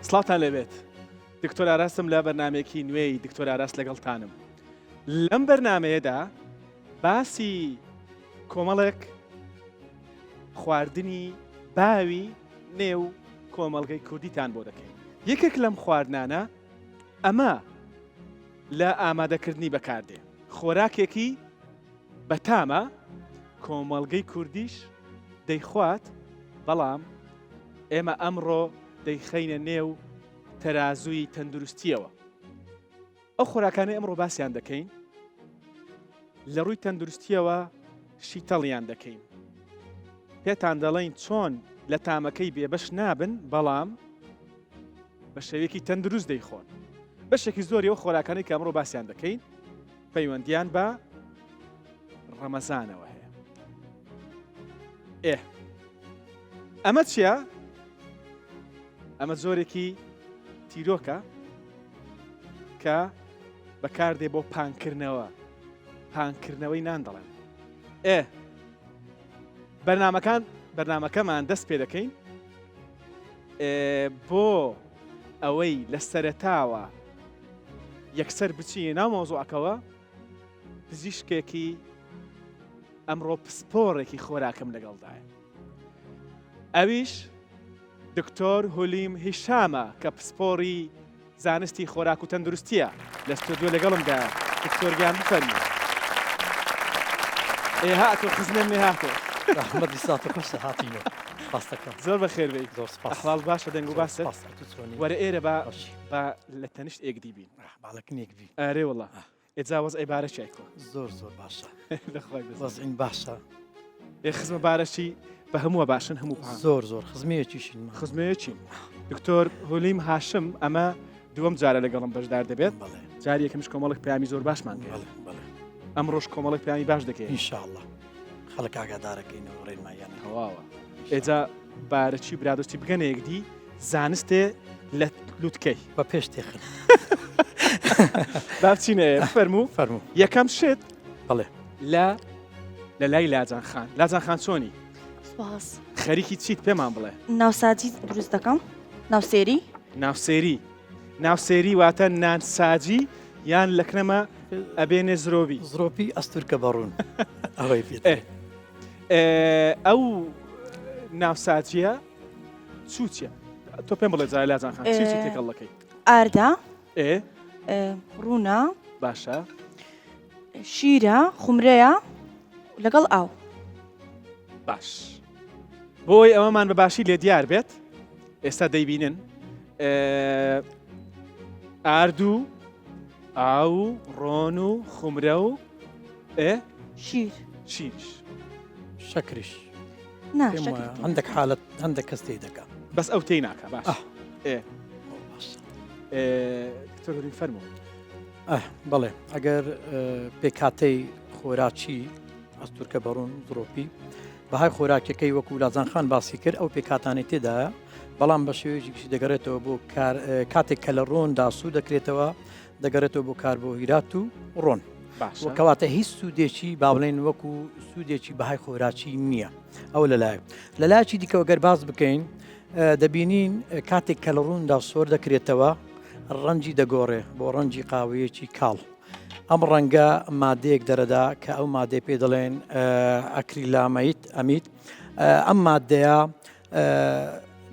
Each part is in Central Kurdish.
سڵاوتان لێبێت دکتۆر ئاراسم لە بەرنمەیەکی نوێی دکتۆر ئاراس لەگەڵتانم لەم بەرنمەیەدا باسی کۆمەڵێک خواردنی باوی نێو کۆمەڵگەی کوردیتان بۆ دەکەین یەکێک لەم خواردنانە ئەمە لە ئامادەکردنی بەکاردێ خۆراکێکی بەتامە کۆمەڵگەی کوردیش دەیخوات بەڵام ئێمە ئەمڕۆ دەیخەینە نێو تەرازووی تەندروستیەوە ئەو خۆراکانەی ئەمڕۆ باسیان دەکەین لە ڕووی تەندروستیەوە شیتەڵیان دەکەین پێتان دەڵێین چۆن لە تامەکەی بێبەش نابن بەڵام بە شێوەیەکی تەندروست دەیخۆن بەشێکی زۆری ئەو خۆراکانەی کە ئەمڕۆ باسیان دەکەین پەیوەندیان بە ڕەمەزانەوە هەیە ئێ ئەمە چییە؟ ئەمە جۆرێکی تیرۆکە کە بەکاردێ بۆ پانکردنەوە پانکردنەوەی نان دەڵێن ئێ بەرنمەکان بەرنمەکەمان دەست پێ دەکەین بۆ ئەوەی لە سەرەتاوە یەکسەر بچینە ناو مەوزوعەکەوە پزیشکێکی ئەمڕۆ پسپۆڕێکی خۆراکم لەگەڵدایە ئەویش دکتۆر هولیم هیشامە کە پسپۆڕی زانستی خۆراک و تەندروستیە لە ستۆدیۆ لەگەڵمدایە دکتۆر گیان بفەرموو. ئێ هاتۆ خزمێ منێ هاتۆ. ڕەحمەت بی ساتە خۆش هاتینۆ سپاستەکەم. زۆر بەخێر بێی. زۆر سپاس. ئەحواڵ باشە دەنگ و زۆر باست؟ سپاس ئەتوو چۆنی؟ وەرە ئێرە با باشی. با لە تەنیشت ئێکدی بین. ئاه باڵەکنێک بی. ئەرێ وەڵا. ئاه. ئێجا وەزعی بارە چیای کۆ؟ زۆر زۆر باشە. لە خوای بەزیاد. وەزعین باشە. ئێ خزمە بارەچی بە هەمووە باشن هەموو پان. زۆر زۆر خزمەیەکیشین. خزمەیەکین. دکتۆر هولیم هاشم ئەمە دووەم جارە لەگەڵم بەشدار دەبێت. بەڵێ. جاری یەکەمیش کۆمەڵێک پەیامی زۆر باشمان گەیاند. بەڵێ بەڵێ. ئەمڕۆش کۆمەڵێک پەیامی باش دەگەیەنین. ئینشاڵڵا خەڵک ئاگادارەکەینەوە ڕێنماییان ئەکەین. تەواوە. ئێجا بارەچی و برادۆستی بگەنە یەکدی زانستێ لە لوتکەی. بە پێش تێخن. با بچینە فەرموو. فەرموو. یەکەم شت. بەڵێ. لە لە لای لاجان خان. لاجان خان چۆنی؟ سپاس. خەریکی چیت پێمان بڵێ؟ ناوساجی دروست دەکەم. ناوسێری. ناوسێری. ناوسێری واتە نانساجی یان لەکنەمە ئەبێنێ زرۆبی. زرۆپی ئەستورکە بەڕوون ئەوەی پێ. ئەو ناوساجیە چوو چیە؟ تۆ پێم بڵێ جا لاجان خان چی چی تێکەڵ دەکەی؟ ئاردە. ئێ. ڕوونە. باشە. شیرە، خومرەیە لەگەڵ ئاو. باش. بۆی ئەوەمان بە باشی لێ دیار بێت ئێستا دەیبینن ئارد و ئاو و ڕۆن و خومرە و ئێ شیر شیریش شەکریش نا پێم شەکر وایە تێ هەندێک ناکا. حالەت هەندێک کەس تێی دەکا بەس ئەو تێی ناکا باش ئاه. ئێ باشە. ئێ، دکتۆر هورین فەرموو ئاه، بەڵێ ئەگەر اه، پێکهاتەی خۆراکی ئەستورکە بەڕوون زڕۆپی بەهای خۆراکیەکەی وەکو لازان خان باسی کرد ئەو پێکهاتانەی تێدایە بەڵام بە شێوەیەکی گشتی دەگەڕێتەوە بۆ کار اه، کاتێک کە لە ڕۆندا سوور دەکرێتەوە دەگەڕێتەوە بۆ کاربۆهیدرات و ڕۆن. باشە. کەواتە هیچ سوودێکی با بڵێن وەکو سوودێکی بەهای خۆراکی نییە ئەو لەلایەک لەلایەکی دیکەوە گەر باس بکەین دەبینین کاتێک کە لە ڕووندا سۆر دەکرێتەوە ڕەنگی دەگۆڕێ بۆ ڕەنگی قاوەیەکی کاڵ ئەم ڕەنگە مادەیەک دەرەدا کە ئەو مادەی پێ دەڵێن acrylamide ئەمیت ئەم مادەیە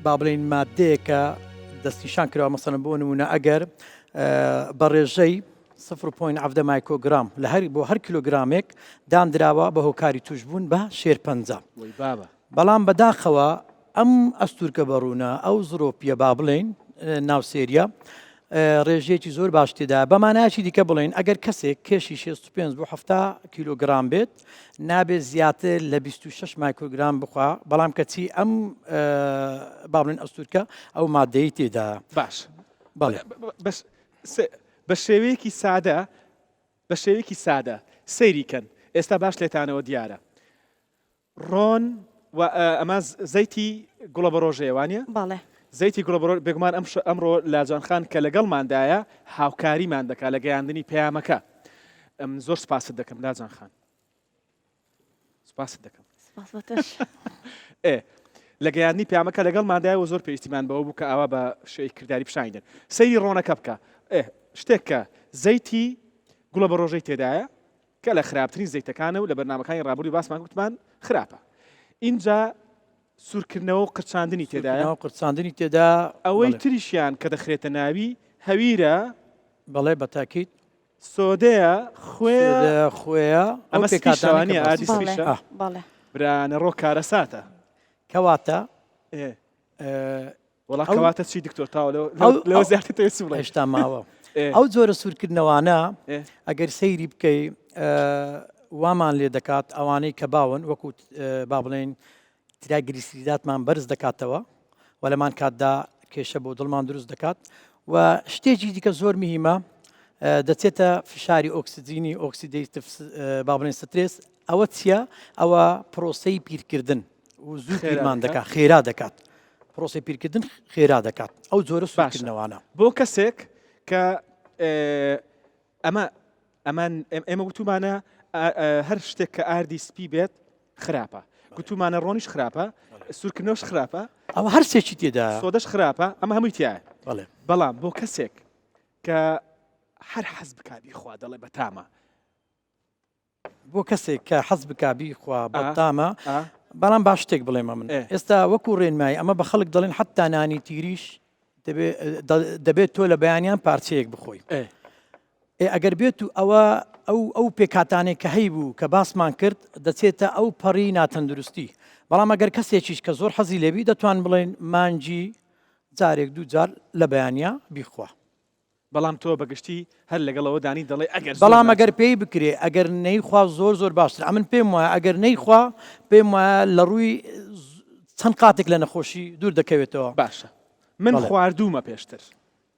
با بڵێین مادەیەکە دەستنیشان کراوە مەسەلەن بۆ نمونە ئەگەر بە ڕێژەی 0.17 مایکۆگرام لە هەر بۆ هەر کیلۆگرامێک دانراوە بە هۆکاری توشبوون بە شێرپەنجە بەڵام بەداخەوە ئەم ئەستورکە بەڕوونە ئەو زرۆپیە با بڵێین ناوسێریە ڕێژەیەکی زۆر باش تێدا بە مانایەکی دیکە بڵێین ئەگەر کەسێک کێشی 65 بۆ 70 کیلۆگرام بێت نابێت زیاتر لە 26 مایکرۆگرام بخوا بەڵام کەچی ئەم با بڵێن ئەستورکە ئەو مادەی تێدا باش بەڵێ بەس بە شێوەیەکی سادە بە شێوەیەکی سادە سەیری کەن ئێستا باش لێتانەوە دیارە ڕۆن و ئەمە زەیتی گوڵەبەڕۆژەیە وانە؟ بەڵێ. زەیتی گوڵەبەڕۆ بێگومان ئەم ئەمڕۆ لاجان خان کە لەگەڵماندایە هاوکاریمان دەکات لە گەیاندنی پەیامەکە زۆر سپاست دەکەم لاجان خان سپاست دەکەم سپاس بۆ تۆش. ئێ. لە گەیاندنی پەیامەکە لەگەڵماندایە و زۆر پێویستیمان بەوە بوو کە ئاوا بە شێوەی کرداری پیشانی دەن. سەیری ڕۆنەکە بکە. ئێ شتێک کە زەیتی گوڵە بەڕۆژەی تێدایە کە لە خراپترین زەیتەکانە و لە بەرنامەکانی ڕابردوو باسمان گوتمان خراپە. ئینجا سوورکردنەوە و قرچاندنی تێدایە. سوورکردنەوە و قرچاندنی تێدا. ئەوەی تریشیان کە دەخرێتە ناوی هەویرە. بەڵێ بە تاکید. سۆدەیە، خوێیە. سۆدەیە، خوێیە، ئەو ئەمە سپیشە پێکهاتانەی کە وانیە؟ ئاردی باسی. سپیشە؟ بەڵێ بەڵێ. برا نەڕۆ کارەساتە. کەواتە ئێ ئێ، وەڵا ئەو کەواتە چی دکتۆر تاوە لەوە ئەو لەوە ئەو زیاتر تەوێ چ بڵێی؟ هێشتا ماوە. ئێ ئەو جۆرە سوورکردنەوانە ئێ ئەگەر سەیری بکەی ئێ، وامان لێ دەکات ئەوانەی کە باون وەکوو ئێ، با بڵێین ترایگلیسریداتمان بەرز دەکاتەوە و لەمان کاتدا کێشە بۆ دڵمان دروست دەکات و شتێکی دیکە زۆر مهمە دەچێتە فشاری ئۆکسجینی oxidative با بڵێن سترێس ئەوە چییە ئەوە پرۆسەی پیرکردن و زوو پیرمان دەکات خێرا دەکات پرۆسی پیرکردن خێرا دەکات ئەو جۆرە سوکردنەوانە بۆ کەسێک کە ئەمە ئەمان ئێمە وتومانە هەر شتێک کە ئاردی سپی بێت خراپە گوتومانە ڕۆنیش خراپە سوورکردنەوەش خراپە ئەوە هەر سێکی تێدا سۆدەش خراپە ئەمە هەمووی تایە بەڵام بۆ کەسێک کە هەر حەز بکا بیخوا دەڵێ بەتامە بۆ کەسێک کە حەز بکا بیخوا بەتامە بەڵام با شتێک بڵێمە من ئێستا وەکو ڕێنمایی ئەمە بە خەڵک دەڵێن حتا نانی تیریش دەبێت تۆ لە بەیانیان پارچەیەک بخۆی ئەگەر بێت و ئەوە ئەو ئەو پێکاتانێک کە هەیبوو کە باسمان کرد دەچێتە ئەو پەڕی ناتەندروستی بەڵام ئەگەر کەسێکیش کە زۆر حەزی لێبی دەتوان بڵێن مانجی جارێک دوو جار لە بەیانیا بیخوا. بەڵام تۆ بە گشتی هەر لەگەڵ ئەوە دانی دەڵێی ئەگەر زۆر بەڵام ئەگەر ناچم. پێی بکرێ ئەگەر نەیخوا زۆر زۆر باشترە ئەمن پێم وایە ئەگەر نەیخوا پێم وایە لە ڕووی چەند قاتێک لە نەخۆشی دوور دەکەوێتەوە. باشە من بەڵێ. خواردوومە پێشتر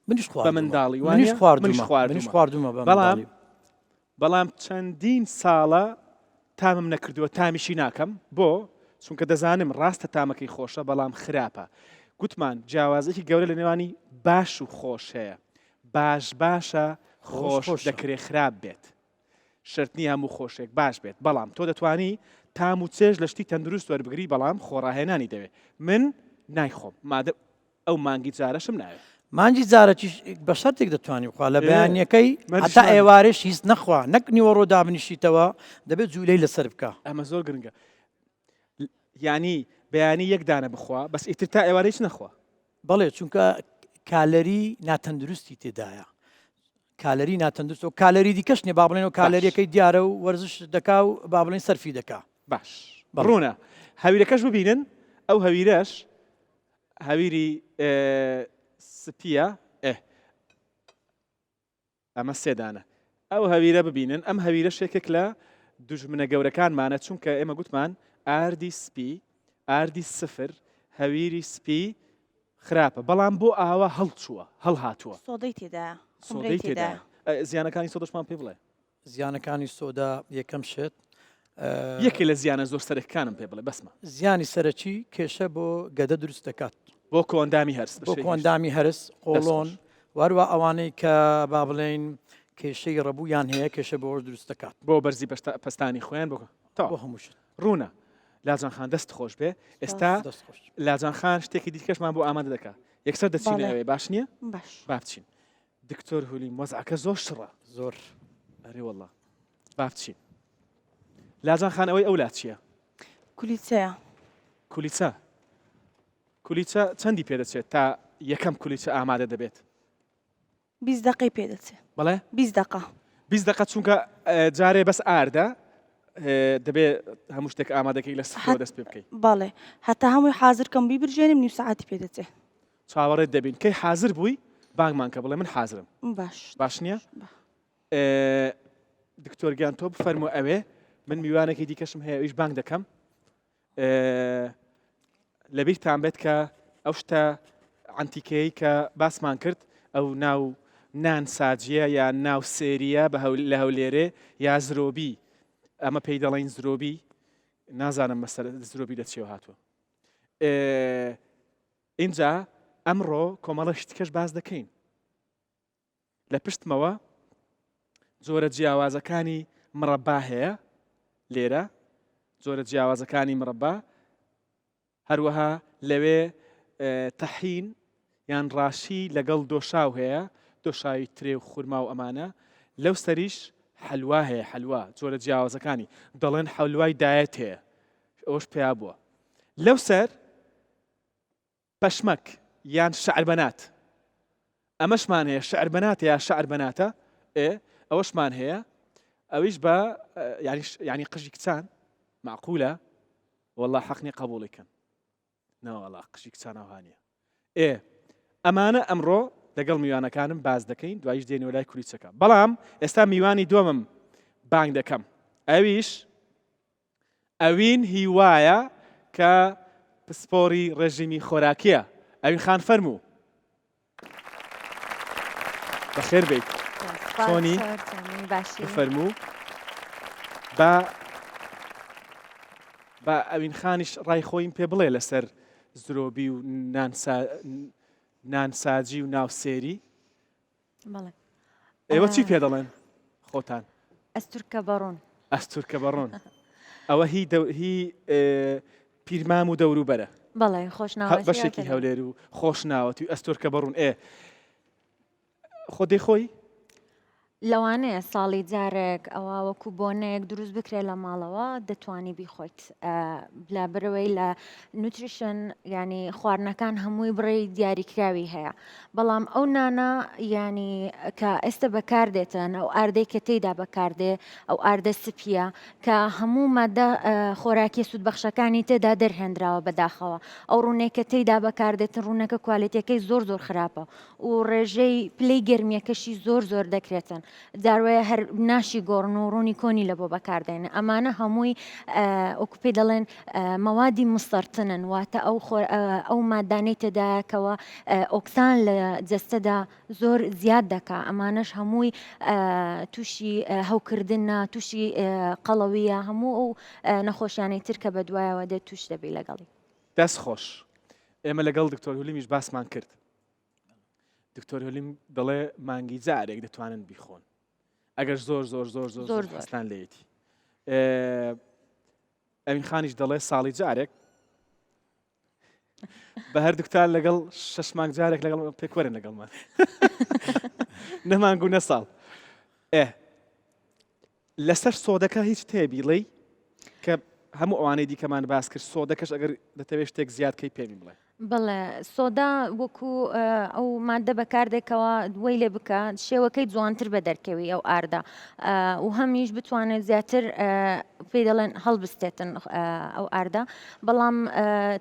منیش بە خواردوومە منداڵی منیش وانیە؟ منیش خواردوومە منیش خواردوومە خواردوومە بە بەڵام منداڵی. بەڵام چەندین ساڵە تامم نەکردووە تامیشی ناکەم بۆ؟ چونکە دەزانم ڕاستە تامەکەی خۆشە بەڵام خراپە گوتمان جیاوازێکی گەورە لە نێوانی باش و خۆش هەیە باش باشە خۆش خۆش خۆشە. دەکرێ خراپ بێت شەرت نییە هەموو خۆشێک باش بێت بەڵام تۆ دەتوانی تام و چێژ لە شتی تەندروست وەربگری بەڵام خۆڕاهێنانی دەوێت من نایخۆم مادە ئەو مانگی جارەشم ناوێ. مانگی جارەکیش بە شەرتێک دەتوانی بخوا لە بەیانیەکەی مەرجیش هەتا وانیە. ئێوارێش هیچ نەخوا نەک نیوەڕۆ دابنیشیتەوە دەبێت جوولەی لەسەر بکا. ئەمە زۆر گرنگە یانی بەیانی یەک دانە بخوا بەس ئیتر تا ئێوارە هیچ نەخوا. بەڵێ چونکە کالەری ناتەندروستی تێدایە کالەری ناتەندروست و کالەری دیکەش نیە با بڵێن و باش. کالەریەکەی دیارە و وەرزش دەکا و با بڵێن سەرفی دەکا. باش بەڵێ. ڕوونە هەویرەکەش ببینن ئەو هەویرەش هەویری سپیە ئێ ئەمە سێدانە ئەو هەویرە ببینن ئەم هەویرە شێکێک لە دوژمنە گەورەکانمانە چونکە ئێمە گوتمان ئاردی سپی ئاردی سفر هەویری سپی خراپە بەڵام بۆ ئاوا هەڵچووە هەڵهاتووە سۆدەی تێدایە سۆدەی تێدایە زیانەکانی سۆدەشمان پێ بڵێ زیانەکانی سۆدا یەکەم شت. یەکێ لە زیانە زۆر سەرەکانم پێ بڵێ بەسمە. زیانی سەرەکی کێشە بۆ گەدە دروست دەکات. بۆ کۆئەندامی هەرس بۆ کۆئەندامی هەرس، قۆڵۆن و هەروە ئەوانەی کە با بڵێین کێشەی ڕەبوویان هەیە کێشە بۆ ئەوەش دروست دەکات. بۆ بەرزی پەستانی خوێن بۆ بۆ هەموو شت. ڕوونە لاجان خان دەست خۆش بێ ئێستا لاجان خان شتێکی دیکەشمان بۆ ئامادە دەکا یەکسەر دەچینە ئەوێ باش نییە؟ باش با بچین. دکتۆر هولیم وەزعەکە زۆر شڕە. زۆر. ئەرێ وەڵا با بچین. لاجان خان ئەوەی ئەولا چییە؟ کولیچەیە. کولیچە کولیچە چەندی پێدەچێت تا یەکەم کولیچە ئامادە دەبێت؟ 20 دقەی پێدەچێت. بەڵێ؟ 20 دقە. 20 دقە چونکە جارێ بەس ئاردە دەبێ هەموو شتێک ئامادەکەی لە سفرەوە دەست پێ بکەی. بەڵێ هەتا هەمووی حازر کەم بیبرژێنم نیو سەعاتی پێدەچێت. چاوەڕێت دەبین کەی حازر بووی بانگمان کە بڵێ من حازرم. باش. باش نییە؟ دکتۆر گیان تۆ بفەرموو ئەوێ من میوانێکی دیکەشم هەیە ئەویش بانگ دەکەم. لەبیرتان بێت کە ئەو شتە عەنتیکەیەی کە باسمان کرد ئەو ناو نان ساجیە یا ناو سێریە بە لە هەولێرێ یا زرۆبی ئەمە پێی دەڵێن زرۆبی نازانم مەسەر زرۆبی لە چیەوە هاتووە. ئینجا ئەمڕۆ کۆمەڵە شتیکەش باس دەکەین لە پشتمەوە جۆرە جیاوازەکانی مڕەبا هەیە لێرە جۆرە جیاوازەکانی مڕەبا. هەروەها لەوێ تەحین یان ڕاشی لەگەڵ دۆشاو هەیە، دۆشاوی ترێ و خورما و ئەمانە، لەو سەریش حەلوا هەیە، حەلوا جۆرە جیاوازەکانی، دەڵێن حەلوای دایەت هەیە، ئەوەش پیا بووە. لەو سەر پەشمەک یان شەعربەنات، ئەمەشمان هەیە، شەعربەناتە یا شەعربەناتە، ئێ ئەوەشمان هەیە، ئەویش بە یانی قژی کچان، مەعقولە؟ وەڵا حەق نیە قەبوڵی کەن. نەوەڵا قژی کچان ئەوها نیە. ئێ ئەمانە ئەمڕۆ لەگەڵ میوانەکانم باس دەکەین دوایش دێنەوە لای کوریچەکە بەڵام ئێستا میوانی دووەمم بانگ دەکەم ئەویش ئەوین هیوایە کە پسپۆری ڕێژیمی خۆراکیە ئەوین خان فەرموو. بەخێر بێیت چۆنی بفەرموو با با ئەوین خانیش ڕای خۆیم پێ بڵێ لەسەر زرۆبی و نانساجی و ناوسێری ئێوە چی پێ دەڵێن خۆتان؟ ئەستورکە بەڕۆن. ئەستورکە بەڕۆن ئەوە هی هی پیرمام و دەوروبەرە. بەڵێ خۆشناوەتی بەشێکی هەولێر و خۆشناوەتی و ئەستۆرکە بەڕوون ئێ خۆ دەیخۆی؟ لەوانەیە ساڵی جارێک ئەوە وەکو بۆنەیەک دروست بکرێت لە ماڵەوە دەتوانی بیخۆیت لە برەوەی لە nutrition ینی خواردنەکان هەمووی بڕی دیاریکراوی هەیە بەڵام ئەو نانە یانی کە ئێستا بەکاردێتن ئەو ئاردەی کە تێیدا بەکاردێ ئەو ئاردە سپیە کە هەموو مادە خۆراکیە سوودبەخشەکانی تێدا دەرهێنراوە بەداخەوە ئەو ڕوونەی کە تێیدا بەکاردێتن ڕوونەکە کوالێتیەکەی زۆر زۆر خراپە و ڕێژەی پلەی گەرمیەکەشی زۆر زۆر دەکرێتن جاروایە هەر ناشی گۆڕن و ڕوونی کۆنی لە بۆ بەکاردێنن ئەمانە هەمووی وەکو پێی دەڵێن مەوادی مسەرتنن واتە ئەو ئەو مادانەی تێدایە کەەوە ئۆکسان لە جەستەدا زۆر زیاد دەکا ئەمانەش هەمووی تووشی هەوکردنە تووشی قەڵەویە هەموو ئەو نەخۆشیانەی تر کە بەدوایەوە دێت توش دەبی لەگەڵی. دەست خۆش ئێمە لەگەڵ دکتۆر هولیمیش باسمان کرد دکتۆر هۆلیم دەڵێ مانگی جارێک دەتوانن بیخۆن ئەگەر زۆر زۆر زۆر زۆر زۆر حەستان لێتی ئەوین خانیش دەڵێ ساڵی جارێک بە هەردووکتان لەگەڵ شش مانگ جارێک لەگەڵ پێکوەرن لەگەڵمان نەمانگ و نە ساڵ ئێ لەسەر سۆدەکە هیچ تێبیڵێی کە هەموو ئەوانەی دیکەمان باس کرد سۆدەکەش ئەگەر دەتەوێت شتێک زیاد کەی پێمی بڵێ. بەڵێ سۆدا وەکو ئەو ماددە بەکاردێکەوە وەی لێ بکە شێوەکەی جوانتر بە دەرکەوی ئەو ئاردە و هەمیش بتوانێت زیاتر پێی دەڵێن هەڵبستێتن ئەو ئاردە بەڵام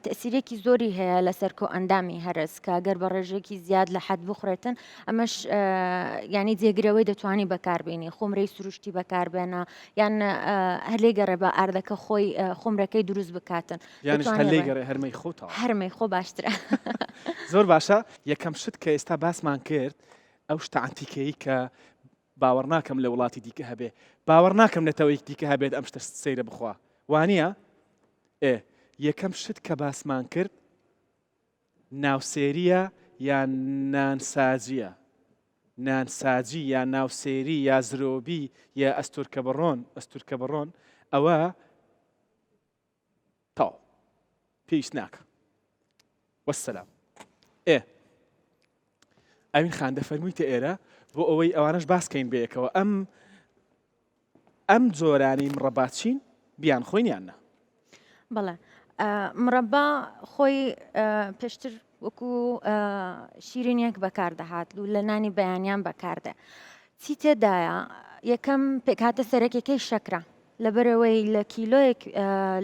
تەسیرێکی زۆری هەیە لەسەر کۆ ئەندامی هەرس کە گەر بە ڕێژێکی زیاد لە حەد بخورێتن ئەمەش یانی جێگرەوەی دەتوانی بەکاربێنی خمرەی سروشتی بەکاربێنە یان هەر لێ گەڕێ بە ئاردەکە خۆی خمرەکەی دروست بکاتن یانیش هەر لێ گەڕێ هەرمەی خۆ هەرمەی خۆ باشترە. زۆر باشە یەکەم شت کە ئێستا باسمان کرد ئەو شتە عەنتیکەیی کە باوەڕ ناکەم لە وڵاتی دیکە هەبێ باوەڕ ناکەم نەتەوەیەکی دیکە هەبێت ئەم شتە سەیرە بخوا وانە ئێ یەکەم شت کە باسمان کرد ناوسێرییە یان نانساجییە؟ نانساجی یا ناوسێری یا زرۆبی یا ئەستورکەبڕۆن، ئەستورکەبڕۆن، ئەوە تەواو پێویست ناکا. وەسەلام. ئێ ئەوین خان دەفەرموویتە ئێرە بۆ ئەوەی ئەوانەش باس کەین بەیەکەوە ئەم ئەم جۆرانەی مڕەبا چین بیانخۆین یان نا؟ بەڵێ مڕەبا خۆی پێشتر وەکو شیرینیەک بەکار دەهات و لە نانی بەیانیان بەکاردێ چی تێدایە یەکەم پێکهاتە سەرەکیەکەی شەکرە لەبەرەوەی لە کیلۆیەک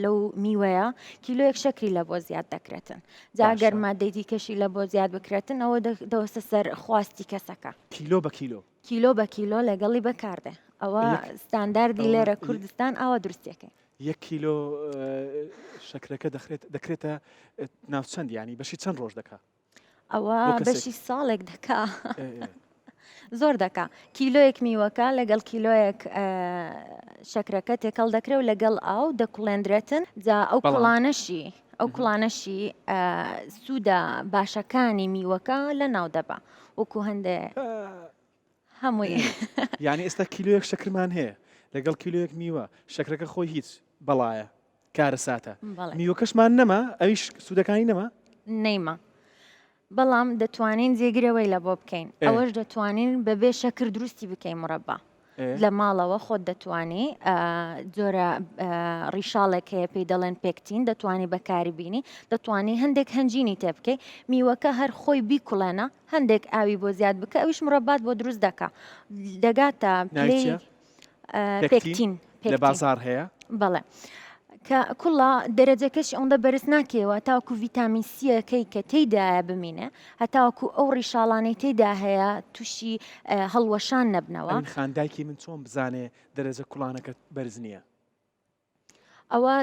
لەو میوەیە کیلۆیەک شەکری لە بۆ زیاد دەکرێتن جا گەر مادەی دیکەشی لە بۆ زیاد بکرێتن ئەوە دەوەستە سەر خواستی کەسەکە کیلۆ بە کیلۆ کیلۆ بە کیلۆ لەگەڵی بەکاردێ ئەوە ستانداردی لێرە کوردستان ئاوا دروستەکەی. یەک کیلۆ شەکرەکە دەخرێت دەکرێتە ناو چەند ینی بەشی چەند ڕۆژ دەکا ئەوە بەشی ساڵێک دەکا زۆر دەکا کیلۆیەک میوەکە لەگەڵ کیلۆیەک شەکرەکە تێکەڵ دەکرێت و لەگەڵ ئاو دەکوڵێندرێتن جا ئەو کوڵانەشی ئەو کوڵانەشی سوودە باشەکانی میوەکە لە ناو دەبا وەکو هەندێ هەمووی. یانی ئێستا کیلۆیەک شەکرمان هەیە لەگەڵ کیلۆیەک میوە شەکرەکە خۆی هیچ بەڵایە. کارەساتە. میوەکەشمان نەما ئەویش سوودەکانی نەما؟ نەیما. بەڵام دەتوانین جێگرەوەی لە بۆ بکەین. ئەوەش دەتوانین بەبێ شەکر دروستی بکەین مڕەبا. لە ماڵەوە خۆت دەتوانی جۆرە ڕیشاڵێک هەیە پێی دەڵێن پێکتین دەتوانی بەکاری بینی دەتوانی هەندێک هەنجینی تێ بکەی میوەکە هەر خۆی بیکوڵێنە هەندێک ئاوی بۆ زیاد بکە ئەویش مڕەبات بۆ دروست دەکا دەگاتە پلەی پێکتین لە بازار هەیە؟ بەڵێ. کە کوڵە دەرەجەکەشی ئەوەندە بەرز ناکەیەوە تاوەکو ڤیتامین سیەکەی کە تێیدایە بمینێ هەتاوەکو ئەو ڕیشاڵانەی تێدا هەیە تووشی هەڵوەشان نەبنەوە. ئەمین خان دایکی من چۆن بزانێ دەرەجە کوڵانەکە بەرز نییە؟ ئەوە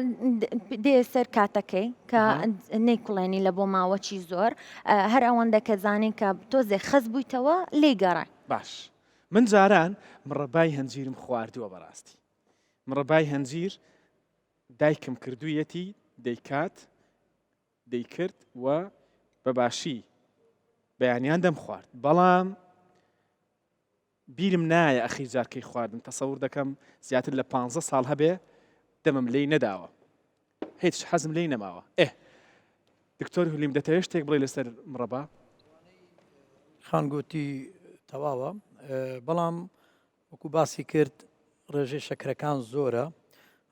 دێ سەر کاتەکەی کە نەیکوڵێنی لە بۆ ماوەچی زۆر هەر ئەوەندە کە زانین کە تۆزێ خەست بوویتەوە لێی گەڕێ. باش من جاران مڕەبای هەنجیرم خواردووە بەڕاستی مڕەبای هەنجیر دایکم کردوویەتی دەیکات دەیکرد و بە باشی بەیانیان دەمخوارد بەڵام بیرم نایە ئەخیر جار کەی خواردم تەسەور دەکەم زیاتر لە پانزە ساڵ هەبێ دەمم لێی نەداوە هیچ حەزم لێی نەماوە ئێ دکتۆر هولیم دەتەوێت شتێک بڵێ لەسەر مڕەبا؟ خان گوتی تەواوە بەڵام وەکو باسی کرد ڕێژەی شەکرەکان زۆرە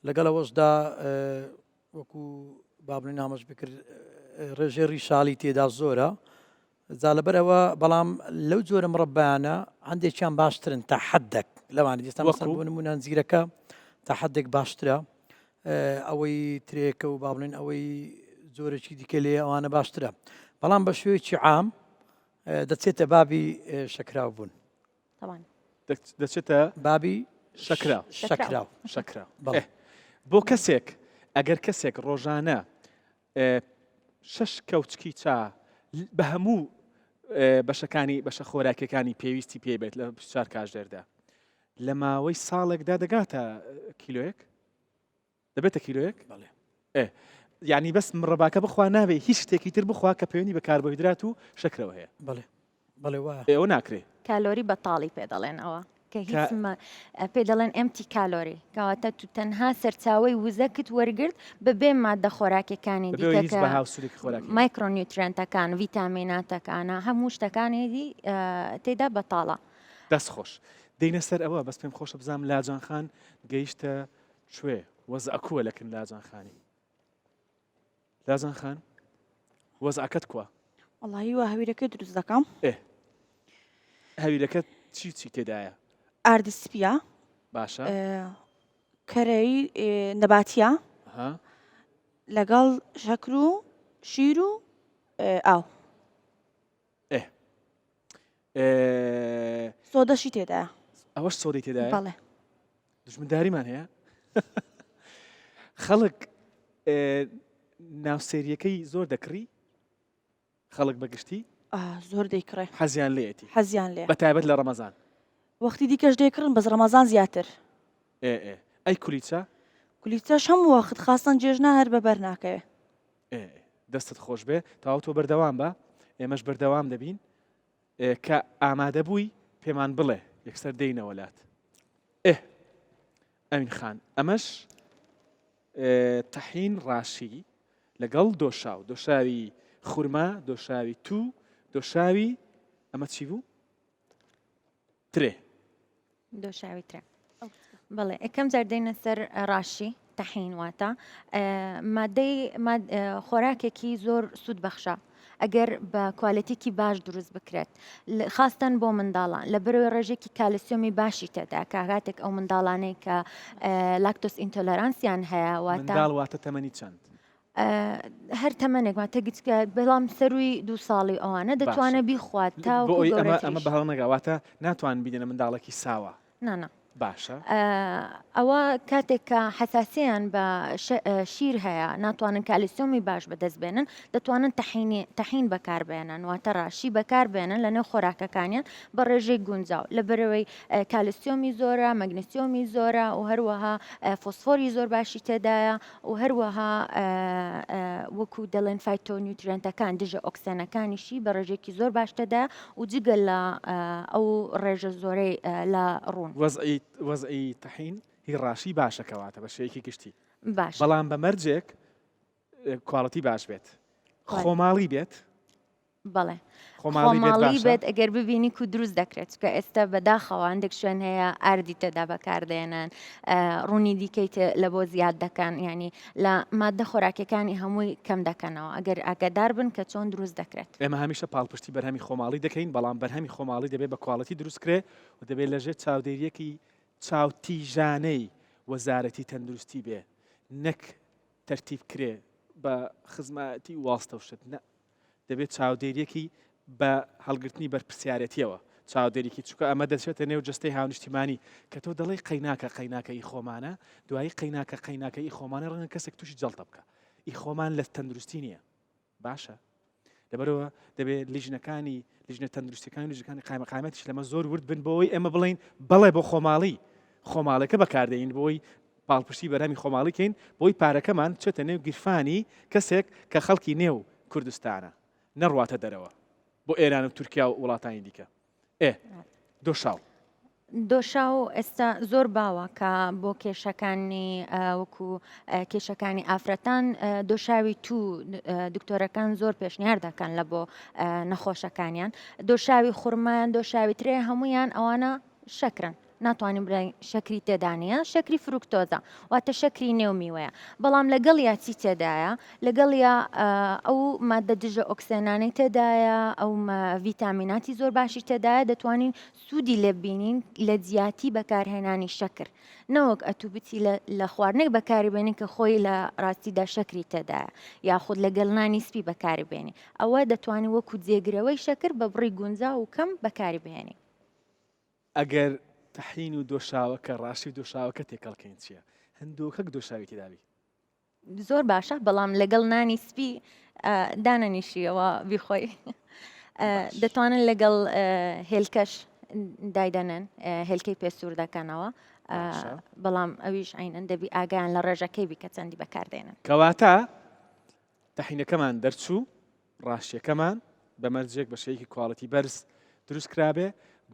لەگەڵ ئەوەشدا وەکو بابنی نامەش بکرد ڕێژەی ڕیشاڵی تێدا زۆرە جا لەبەر ئەوە بەڵام لەو جۆرە مڕەبایانە هەندێکیان باشترن تا حدێک لەوانە دیستا مەسەن بۆ نمونە زیرەکە تا حدێک باشترە ئەوەی ترێکە و با بڵێن ئەوەی جۆرەکی دیکە لێ ئەوانە باشترە بەڵام بە شێوەیەکی عام دەچێتە بابی شەکراو بوون دەچێتە بابی شەکراو شەکراو شەکراو بۆ کەسێک ئەگەر کەسێک ڕۆژانە شەش کەوچکی چا بە هەموو بەشەکانی بەشە خۆراکیەکانی پێویستی پێ بێت لە 24 کاژێردا لە ماوەی ساڵێکدا دەگاتە کیلۆیەک دەبێتە کیلۆیەک بەڵێ یعنی بەس مڕەباکە بخوا نابێ هیچ شتێکی تر بخوا کە پەیوەندی بە کاربۆهیدرات و شەکرەوە هەیە بەڵێ بەڵێ وایە. ئێ ئەوە ناکرێ. کالۆری بەتاڵی پێ دەڵێن ئەوە کە هیچ پێ دەڵێن empty calorie کەواتە تو تەنها سەرچاوەی وزەکت وەرگرت بەبێ مادە خۆراکیەکانی دیکە کە micronutrient ەکان ڤیتامیناتەکانە هەموو شتەکانی دی تێدا بەتاڵە. دەست خۆش. دێینە سەر ئەوە بەس پێم خۆشە بزانم لاجان خان گەیشتە کوێ وەزع کووە لەکن لاجان خانی. لازان خان وەزعەکەت کوا؟ وەڵایی وا هەویرەکەی دروست دەکەم. ئێ هەویرەکە چی چی تێدایە؟ ئاردی سپیە. باشە. کەرەی نەباتیە. لەگەڵ شەکر و شیر و ئاو. ئێ سۆدەشی تێدایە. ئەوەش سۆدەی تێدایە؟ بەڵێ. دوژمنداریمان هەیە؟ خەڵک ناوسێریەکەی زۆر دەکڕی خەڵک بەگشتی زۆر دەیکڕێ حەزیان لێتی حەزیان لێ بە تایبەت لە ڕەمەزان وەختی دیکەش دەیکڕن بەس ڕەمەزان زیاتر ئێ ئێ ئەی کولیچە کولیچەش هەموو وەخت خاستەن جێژنا هەر بەبەر ناکەوێ ئێ دەستت خۆش بێ تاو تۆ بەردەوام بە ئێمەش بەردەوام دەبین کە ئامادە بووی پێمان بڵێ یەکسەر دێینەوە لات ئێ ئەمین خان ئەمەش تەحین ڕاشی لەگەڵ دۆشاو دۆشاوی خورما دۆشاوی تو دۆشاوی ئەمە چی بوو ترێ. دۆشاوی ترێ. بەڵێ یەکەم جار دێنە سەر ڕاشی تەحین واتە مادەی خۆراکێکی زۆر سوود بەخشە ئەگەر بە کوالێتیکی باش دروست بکرێت خاستەن بۆ منداڵان لە بەرەوەی ڕێژێکی کالسیۆمی باشی تێدا کە کاتێک ئەو منداڵانەی کە lactose intolerance یان هەیە واتە منداڵ واتە تەمەنی چەند هەر تەمەنێک واتە گچکە بەڵام سەروی دوو ساڵی ئەوانە دەتوانێت بیخوات تا بۆ ئەوەی ئەمە ئەمە بەهەڵە نەگا واتە ناتوان بیدەنە منداڵێکی ساوا نا نا باشە ئەوە کاتێک کە حەساسیان بە شیر هەیە ناتوانن کالیسیۆمی باش بەدەست بێنن دەتوانن تەحینی تەحین بەکاربێنن واتە ڕاشی بەکاربێنن لە نێو خۆراکەکانیان بە ڕێژەی گونجاو لە بەرەوەی کالیسیۆمی زۆرە مەگنسیۆمی زۆرە و هەروەها فۆسفۆری زۆر باشی تێدایە و هەروەها وەکو دەڵێن phytonutrient ەکان دژە ئۆکسێنەکانیشی بە ڕێژێکی زۆر باش تێدایە و جگە لە ئەو ڕێژە زۆرەی لە ڕوون. وەزعی وەزعی تەحین هی ڕاشی باشە کەواتە بە شێوەیەکی گشتی. باش بەڵام بە مەرجێک quality باش بێت خۆماڵی بێت. بەڵێ خۆماڵی بێت ئەگەر ببینی کو دروست دەکرێت چکە ئێستا بەداخەوە هەندێک شوێن هەیە ئاردی تێدا بەکاردێنن ڕوونی دیکەی لە بۆ زیاد دەکەن ینی لە مادە خۆراکەکانی هەمووی کەم دەکەنەوە ئەگەر ئاگادار بن کە چۆن دروست دەکرێت. ئێمە هەمیشە پاڵپشتی بەرهەمی خۆماڵی دەکەین بەڵام بەرهەمی خۆماڵی دەبێت بە quality دروست کرێ و دەبێت لەژێر چاودێریەکی چاوتیژانەی وەزارەتی تەندروستی بێ نەک تەرتیب کرێ بە خزمایەتی و واستە و شت نە دەبێت چاودێریەکی بە هەڵگرتنی بەرپرسیارەتیەوە چاودێریکی چونکە ئەمە دەچێتە نێو جستەی هاونیشتیمانی کە تۆ دەڵێی قەیناکە قەیناکە ئی خۆمانە دوایی قەیناکە قەیناکە ئی خۆمانە ڕەنگە کەسێک تووشی جەڵتە بکە ئی خۆمان لە تەندروستی نییە باشە لەبەرەوە دەبێت لیژنەکانی لیژنە تەندروستەکان لیژەکانی قایمەقامەتیش لەمە زۆر ورد بن بۆی ئێمە بڵین بەڵێ بۆ خۆماڵی خۆماڵەکە بەکاردەین بۆی پاڵپشتی بەرهەمی خۆماڵی کەین بۆی پارەکەمان بچێتە نێو گیرفانی کەسێک کە خەڵکی نێو کوردستانە نەڕواتە دەرەوە بۆ ئێران و تورکیا و وڵاتانی دیکە ئێ دۆشاو. دۆشاو ئێستا زۆر باوە کە بۆ کێشەکانی وەکو کێشەکانی ئافرەتان دۆشاوی تو دکتۆرەکان زۆر پێشنیار دەکەن لە بۆ نەخۆشەکانیان دۆشاوی خورمایان دۆشاوی ترێ هەمویان ئەوانە شەکرن ناتوانین بڵێین شەکری تێدا نییە شەکری فروکتۆزە واتە شەکری نێو میوەیە بەڵام لەگەڵیا چی تێدایە لەگەڵیا ئەو مادە دژە ئۆکسێنانەی تێدایە ئەو ڤیتامیناتی زۆر باشی تێدایە دەتوانین سوودی لێ بینین لە جیاتی بەکارهێنانی شەکر نەوەک ئەتوو بچی لە خواردنێک بەکاری بێنی کە خۆی لە ڕاستیدا شەکری تێدایە یاخود لەگەڵ نانی سپی بەکاری بێنی ئەوە دەتوانانی وەکو جێگرەوەی شەکر بە بڕی گونجاو و کەم بەکاری بهێنی. ئەگەر تەحین و دۆشاوەکە ڕاشی و دۆشاوەکە تێکەڵ کەین چیە؟ هەندۆکەک دۆشاوی تێدابی. زۆر باشە بەڵام لەگەڵ نانی سپی دانەنیشیەوە بیخۆی دەتوانن لەگەڵ هێلکەش دایدەنن هێلکەی پێسوور دەکەنەوە بەڵام ئەویش عینەن دەبی ئاگیان لە ڕێژەکەی بی کە چەندی بەکاردێنن. کەواتە تەحینەکەمان دەرچوو ڕاشیەکەمان بە مەرجێک بە شێوەیەکی quality بەرز دروست کرابێ،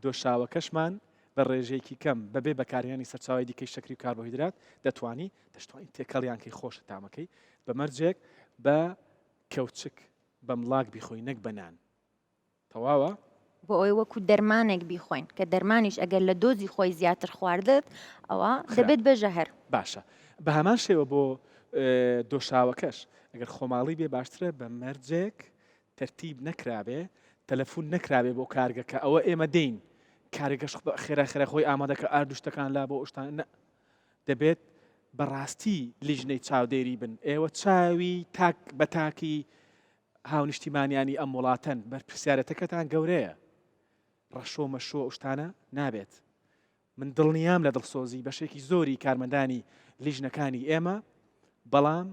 دۆشاوەکەشمان بە ڕێژەیەکی کەم بەبێ بەکارهێنانی سەرچاوەی دیکەی شەکری و کاربۆهیدرات دەتوانی دەشتوانین تێکەڵیان کەی خۆشە تامەکەی بە مەرجێک بە کەوچک بە مڵاک بیخۆی نەک بە نان. تەواوە؟ بۆ ئەوەی وەکو دەرمانێک بیخۆین کە دەرمانیش ئەگەر لە دۆزی خۆی زیاتر خواردت ئەوە دەبێت بە ژەهر. باشە بە هەمان شێوە بۆ دۆشاوەکەش ئەگەر خۆماڵی بێ باشترە بە مەرجێک تەرتیب نەکرابێ تەلەفون نەکرابێ بۆ کارگەکە ئەوە ئێمە دێین کارگەش خێرا خێرا خۆی ئامادەکە ئارد و شتەکان لا بۆ شتان نە دەبێت بەڕاستی لیژنەی چاودێری بن ئێوە چاوی تاک بە تاکی هاونیشتیمانیانی ئەم وڵاتەن بەرپرسیارەتەکەتان گەورەیە ڕەشۆ مەشۆ ئەو شتانە نابێت من دڵنیام لە دڵسۆزی بەشێکی زۆری کارمەندانی لیژنەکانی ئێمە بەڵام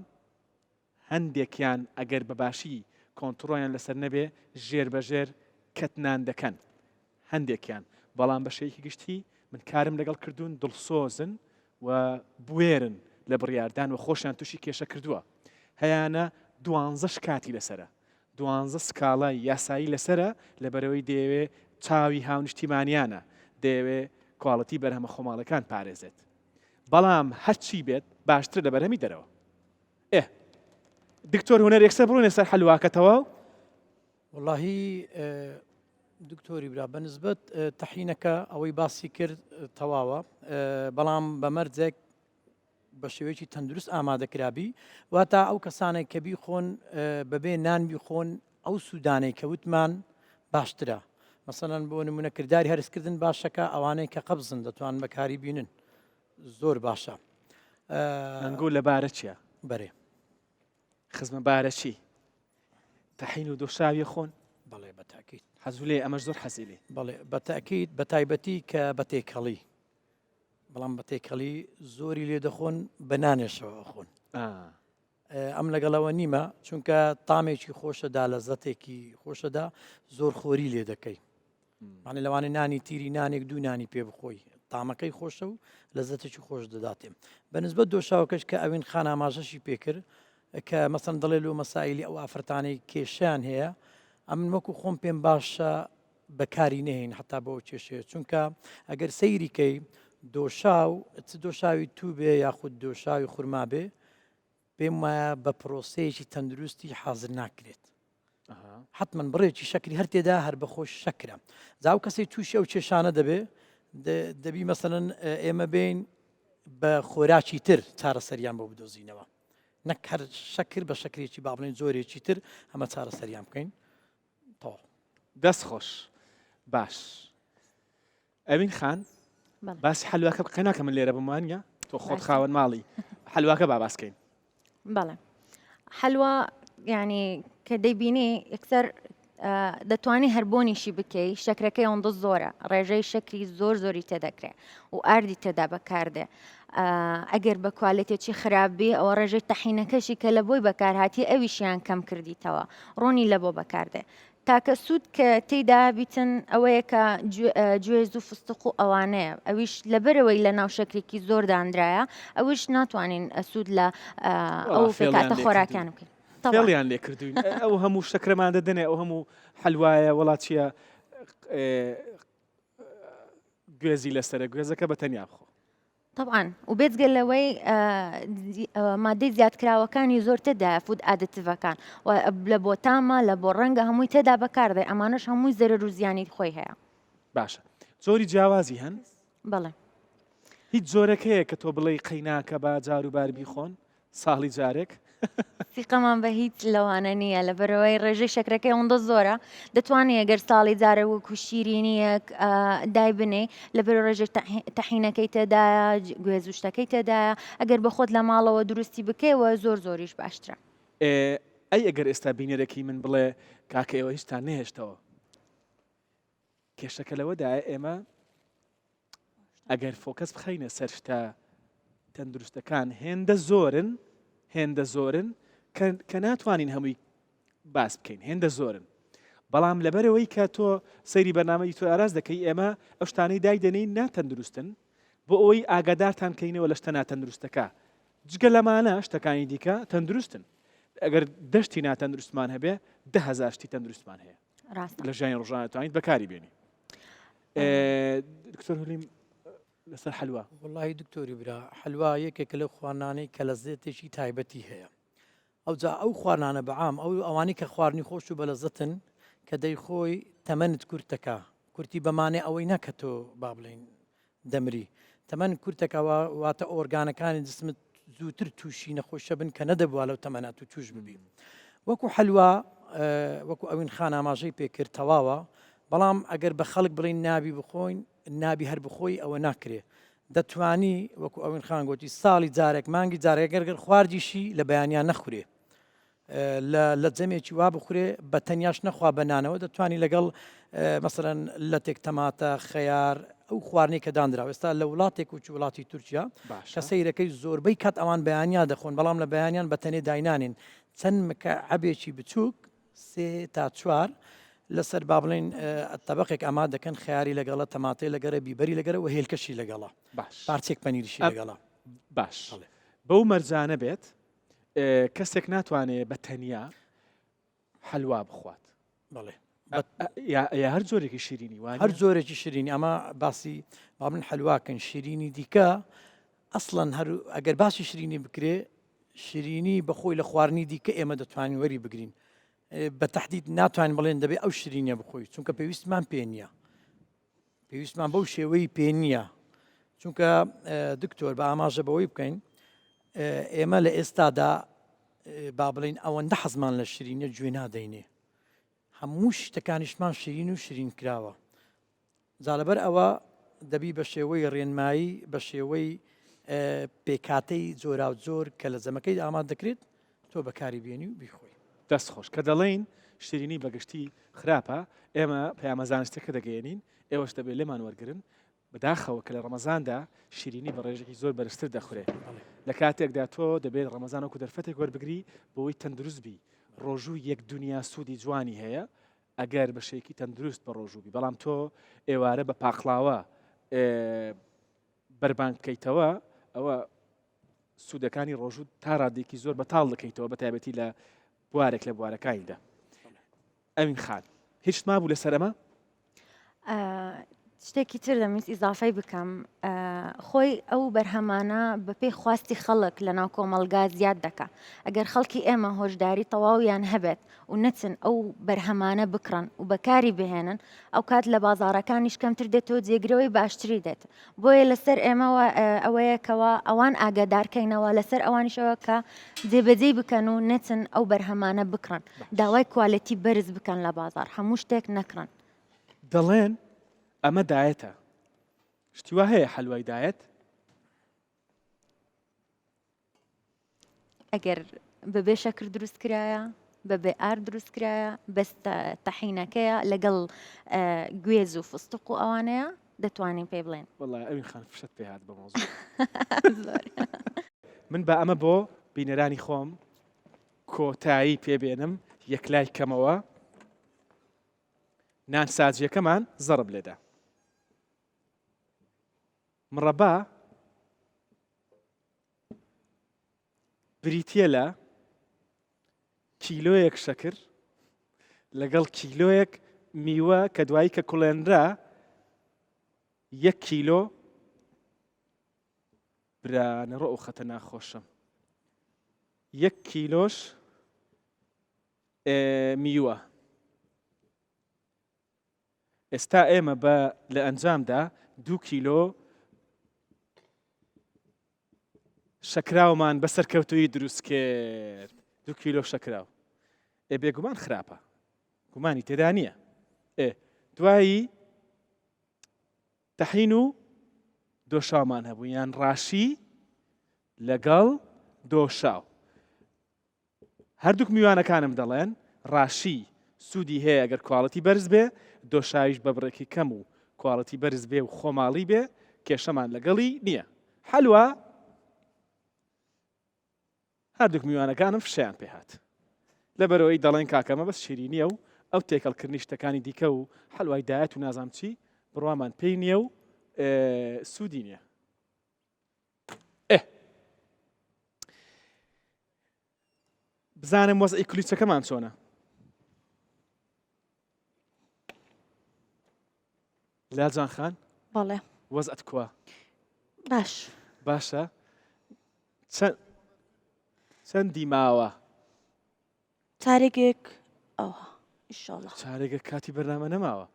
هەندێکیان ئەگەر بەباشی کۆنتڕۆیان لەسەر نەبێ ژێر بەژێر کەتنان دەکەن هەندێکیان، بەڵام بە شێوەیەکی گشتی من کارم لەگەڵ کردوون دڵسۆزن و بوێرن لە بڕیاردان و خۆشیان تووشی کێشە کردووە. هەیانە دوانزە شکاتی لەسەرە، دوانزە سکاڵای یاسایی لەسەرە لەبەرئەوەی دەیەوێ چاوی هاونیشتیمانیانە، دەیەوێ quality بەرهەمە خۆماڵەکان پارێزێت. بەڵام هەرچی بێت باشترە لە بەرهەمی دەرەوە. ئێ دکتۆر هونەر یەکسەر بڕۆینە سەر حەلواکە تەواو؟ وەڵاهی دکتۆری برا بە نسبەت تەحینەکە ئەوەی باسی کرد تەواوە بەڵام بە مەرجێک بە شێوەیەکی تەندروست ئامادەکرابی واتا ئەو کەسانێک کە بیخۆن بەبێ نان بیخۆن ئەو سوودانەی کە وتمان باشترە مەسەلەن بۆ نمونە کرداری هەرسکردن باشەکە ئەوانەی کە قەبزن دەتوان بەکاری بینن زۆر باشە. ئەنگۆ لەبارە چیە؟ بەرێ. خزمە بارە چی؟ تەحین و دۆشاوی خۆن؟ بەڵێ بە تاکید. حەزو لێ ئەمەش زۆر حەزی لێ. بەڵێ بە تاکید بە تایبەتی کە بە تێکەڵی بەڵام بە تێکەڵی زۆری لێ دەخۆن بە نانێشەوە ئەخۆن. ئەم لەگەڵەوە نیمە چونکە تامێکی خۆشەدا لە زەتێکی خۆشەدا زۆر خۆری لێ دەکەی. مانە لەوانە نانی تیری نانێک دوو نانی پێ بخۆی تامەکەی خۆشە و لەزەتێکی خۆش دەداتێ بەنسبەت دۆشاوەکەش کە ئەوین خان ئاماژەشی پێکرد کە مەسەن دەڵێ لۆ مەسایلی ئەو ئافرەتانەی کێشیان هەیە ئەمن وەکو خۆم پێم باشە بەکاری نهێن حتا بۆ کێشەیە چونکە ئەگەر سەیریکەی دۆشاو چ دۆشاوی تو بێ یاخود دۆشاوی خورما بێ. پێم وایە بە پرۆسەیەکی تەندروستی حازر ناکرێت. حتمما بڕێکی شەکری هەر تێدا هەر بەخۆش شەکرە جا ئەو کەسەی تووشی ئەو کێشانە دەبێ دەبی مەسەلەن ئێمە بین بە خۆراکی تر چارەسەریان بۆ بدۆزینەوە نەک هەر شەکر بە شەکرێکی با بڵێن جۆرێکی تر ئەمە چارەسەریان بکەین تەواو. دەست خۆش باش ئەوین خان باسی حلواکە بکە ناکە من لێرە بم وانە تۆ خۆت خاوەن ماڵی حلواکە با باسکەین بەڵێ حلوە ینی کە دەیبینی یەکسەر دەتوانی هەربۆنیشی بکەی شەکرەکەی ئەوەندە زۆرە ڕێژەی شەکری زۆر زۆری تێدەکرێ و ئاردی تێدا بەکاردێ ئەگەر بە کوالێتێکی خراپبی ئەوە ڕێژەی تەحینەکەشی کە لە بۆی بەکارهاتی ئەویشیان کەم کردیتەوە ڕۆنی لە بۆ بەکاردێ تاکە سوود کە تێیدا بیتن ئەوەیە کە گوێز و فستق و ئەوانەیە ئەویش لەبەرەوەی لە ناو شەکرێکی زۆر دانرایە ئەوش ناتوانین سوود لە ئەو پێکهاتە خۆراکیان بکەین. فێڵیان لێ کردوین ئەو هەموو شەکرەمان دەدەنێ ئەو هەموو حەلوایە وەڵا چییە گوێزی لەسەرە گوێزەکە بە تەنیا بخۆ. تەبعەن و بێجگە لەوەی مادەی زیادکراوەکانی زۆر تێدایە food additive ەکان و لە بۆ تامە لە بۆ ڕەنگە هەمووی تێدا بەکاردێ ئەمانەش هەمووی زەرەر و زیانی خۆی هەیە. باشە جۆری جیاوازی هەن؟ بەڵێ. هیچ جۆرێک هەیە کە تۆ بڵێی قەیناکە با جاروبار بیخۆن؟ ساڵی جارێک؟ سیقەمان بە هیچ لەوانە نییە لەبەرئەوەی ڕێژەی شەکرەکەی ئەوەندە زۆرە دەتوانێت ئەگەر ساڵی جارێک وەکو شیرینیەک دایبنێی لەبەر ڕێژەی تەحینەکەی تێدایە گوێز و شتەکەی تێدایە ئەگەر بە خۆت لە ماڵەوە دروستی بکەیەوە زۆر زۆریش باشترە. ئەی ئەگەر ئێستا بینەرێکی من بڵێ کاکە ئێوە هیچتان نەهێشتەوە کێشەکە لەوەدایە ئێمە ئەگەر focus بخەینە سەر شتە تەندروستەکان هێندە زۆرن هێندە زۆرن کە ناتوانین هەمووی باس بکەین هێندە زۆرن بەڵام لەبەرەوەی کە تۆ سەیری بەرنامەی تۆ ئاراز دەکەی ئێمە ئەو شتانەی دایدەنین ناتەندروستن بۆ ئەوەی ئاگادارتان کەینەوە لە شتە ناتەندروستەکە جگە لەمانە شتەکانی دیکە تەندروستن ئەگەر دەشتی ناتەندروستمان هەبێ دههزار شتی تەندروستمان هەیە ڕاستە لە ژیانی ڕۆژانە توانیت بەکاری بێنی دکتۆر هولیم لەسەر حلوە وڵی دکتۆری برا حلوا یەکێکە لەو خواردنانەی کە لە زێتێکی تایبەتی هەیە ئەوجا ئەو خواردنانە بەعام ئەو ئەوانی کە خواردنی خۆش و بەلەزەتن کە دەیخۆی تەمەنت کورتەکە کورتی بەمانێ ئەوەی نەکە تۆ با بڵین دەمری. تەمەن کورتەکە واتە ئۆرگانەکانی جسمت زووتر تووشی نەخۆشە بن کە نەدەبووە لەو تەمەنە تو توش ببی. وەکو حەلوا وەکو ئەوین خان ئاماژەی پێکرد تەواوە بەڵام ئەگەر بە خەڵک بڵین نابی بخۆین نابی هەر بخۆی ئەوە ناکرێ دەتوانی وەکو ئەوین خان گوتی ساڵی جارێک مانگی جارێک گەر خواردیشی لە بەیانیان نەخورێ لە لە جەمێکی وا بخورێ بە تەنیاش نەخوا بە نانەوە دەتوانی لەگەڵ مەسەرەن لەتێک تەماتە خەیار ئەو خواردنەی کە دانرا ئێستا لە وڵاتێک و وڵاتی تورکیا کە سەیرەکەی زۆربەی کات ئەوان بەیانیا دەخۆن بەڵام لە بەیانیان بە تەنێ داینانین چەند مکە عەبێکی بچووک سێ تا چوار لەسەر با بڵین تەبقێک ئەما دەکەن خیاری لەگەڵە تەماتەی لەگەرە بیبەری لەگەرە و هێلکەشی لەگەڵە باش پارچێک پەنیریشی لەگەڵە باش بەو مەرجانە بێت کەسێک ناتوانێ بە تەنیا حەلوا بخوات. بەڵێ. یا هەر جۆرێکی شیرینی وانە؟ هەر جۆرێکی شیرینی ئەمە باسی با من حەلواکەن شیرینی دیکە ئەسڵەن هەر ئەگەر باسی شیرینی بکرێ شیرینی بەخۆی لە خواردنی دیکە ئێمە دەتوانین وەری بگرین بە تهدید ناتوانین بڵێن دەبێ ئەو شیرینە بخۆی چونکە پێویستمان پێ نییە پێویستمان بەو شێوەی پێ نییە چونکە دکتۆر بە ئاماژە بەوەی بکەین ئێمە لە ئێستادا با بڵین ئەوەندە حەزمان لە شیرینە گوێ نادەینێ هەموو شتەکانیشمان شیرین و شیرین کراوە جا لەبەر ئەوە دەبی بە شێوەی ڕێنمایی بە شێوەی پێکاتەی جۆراوجۆر کە لە جەمەکەی ئاماد دەکرێت تۆ بەکاری بێنی و بیخۆی. دەست خۆش. کە دەڵێین شیرینی بە گشتی خراپە، ئێمە پەیامە زانستیەکە دەگەیەنین، ئێوەش دەبێ لێمان وەرگرن. بەداخەوە کە لە ڕەمەزاندا شیرینی بە ڕێژەکی زۆر بەرزتر دەخورێ. لە کاتێکدا تۆ دەبێت ڕەمەزان وەکو دەرفەتێک وەربگری بۆوەی تەندروست بی. ڕۆژوو یەک دونیا سوودی جوانی هەیە ئەگەر بە شێکی تەندروست بە ڕۆژوو بی. بەڵام تۆ ئێوارە بە پاقلاوە بەربانگ بکەیتەوە ئەوە سوودەکانی ڕۆژوو تا ڕادێکی زۆر بەتاڵ دەکەیتەوە بە تایبەتی لە بوارێک لە بوارەکانیدا ئەوین خان هیچ مابوو لەسەر ئەمە شتێکی تر دەمویست ئیزافەی بکەم. خۆی ئەو بەرهەمانە بەپێی خواستی خەڵک لەناو کۆمەڵگا زیاد دەکا. ئەگەر خەڵکی ئێمە هۆشداری تەواویان هەبێت و نەچن ئەو بەرهەمانە بکڕن و بەکاری بهێنن، ئەوکات لە بازاڕەکانیش کەمتر دێتەوە جێگرەوەی باشتری دێت. بۆیە لەسەر ئێمەوە ئەوەیە کەوا ئەوان ئاگادارکەینەوە، لەسەر ئەوانیشەوە کە جێبەجێی بکەن و نەچن ئەو بەرهەمانە بکڕن، داوای quality بەرز بکەن لە بازاڕ، هەموو شتێک نەکڕن. دەڵێن ئەمە diet ە. شتی وا هەیە حەلوای diet؟ ئەگەر بەبێ شەکر دروست کرایە بەبێ ئارد دروست کرایە بەس تەحینەکەیە لەگەڵ گوێز و فستق و ئەوانەیە دەتوانین پێی بڵێن وەڵا ئەوین خان فشەت پێ هات بە مەوزوع. من با ئەمە بۆ بینەرانی خۆم کۆتایی پێ بێنم یەکلای کەمەوە نان ساجیەکەمان زەڕب لێدا مڕەبا بریتییە لە کیلۆیەک شەکر لەگەڵ کیلۆیەک میوە کە دوایی کە کوڵێنرا یەک کیلۆ برا نەڕۆ ئەو خەتە ناخۆشم یەک کیلۆش میوە ئێستا ئێمە بە لە ئەنجامدا دوو کیلۆ شەکراومان بە سەرکەوتوویی دروست کرد دوو کیلۆ شەکراو ئێ بێگومان خراپە گومانی تێدا نییە ئێ دوایی تەحین و دۆشاومان هەبوو یان ڕاشی لەگەڵ دۆشاو هەردووک میوانەکانم دەڵێن ڕاشی سوودی هەیە گەر quality بەرز بێ، دۆشاویش بە بڕێکی کەم و quality بەرز بێ و خۆماڵی بێ کێشەمان لەگەڵی نییە. حەلوا هەردووک میوانەکانم فشەیان پێ هات. لەبەرئەوەی دەڵێن کاکە مەبەست شیرینییە و ئەو تێکەڵکردنی شتەکانی دیکە و حەلوای diet و نازانم چی بڕوامان پێی نییە و سوودی نییە. ئێ بزانم وەزعی کولیچەکەمان چۆنە لاجان خان بەڵێ وەزعت کوا باش باشە چەند چەندی ماوە چارێکێک ئەوها ئیشەڵا چارێگە کاتی بەرنامە نەماوە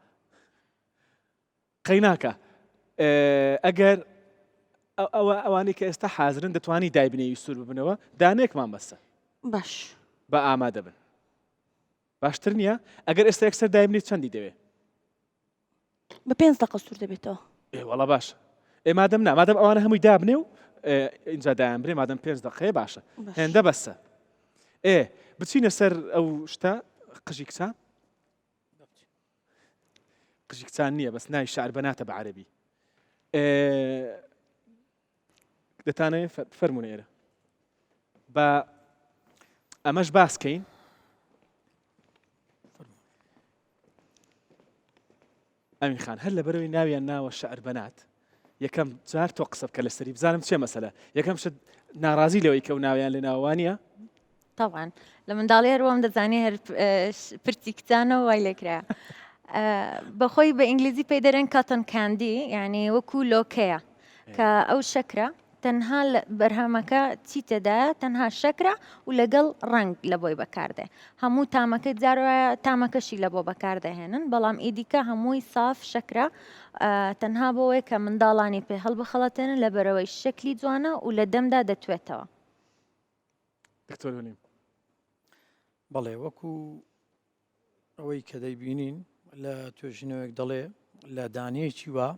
قەیناکە ئەگەر ئەوە ئەوانەی کە ئێستا حازرن دەتوانی دایبنێی سوور ببنەوە دانێکمان بەسە باش بە ئامادە بن باشتر نییە ئەگەر ئێستا یەکسەر دایبنی چەندی دەوێ بە پێنج دەقە سوور دەبێتەوە ئێ وەڵا باش ئێ مادەم نا مادەم ئەوانە هەمووی دابنێ و اینجا دایان برێ مادەم پێنج دقەیە باشە هێندە بەسە ئێ بچینە سەر ئەو شتە قژی کچان قژی کچان نییە بەس ناوی شعر بەناتە بە عەربی دەتانەوێت فەرمونە ئێرە بە ئەمەش باسکەین ئەمین خان هەر لەبەرەوەی ناویان ناوە شعر بەنات یەکەم جار تۆ قسە بکە لەسەری بزانم چێ مەسەلە یەکەم شت ناڕازی لەوەی کە و ناویان لێ ناوە وانییە؟ تەبعەن لە منداڵی هەر وام دەزانی هەر پرچی کچانەوە وای لێکرا بەخۆی بە ئینگلیزی پێی دەرێن cotton candy یعنی وەکو لۆکەیە کە ئەو شەکرە تەنها بەرهەمەکە چی تێدایە تەنها شەکرە و لەگەڵ ڕەنگ لە بۆی بەکاردێ هەموو تامەکەی جار وایە تامەکەشی لە بۆ بەکاردەهێنن بەڵام ئیدیکە هەمووی ساف شەکرە تەنها بۆوەی کە منداڵانی پێ هەڵبخەڵەتێنن لەبەرئەوەی شەکلی جوانە و لە دەمدا دەتوێتەوە. دکتۆر هونیم. بەڵێ وەکو ئەوەی کە دەیبینین لە توێژینەوەیەک دەڵێ لە دانەیەکی وا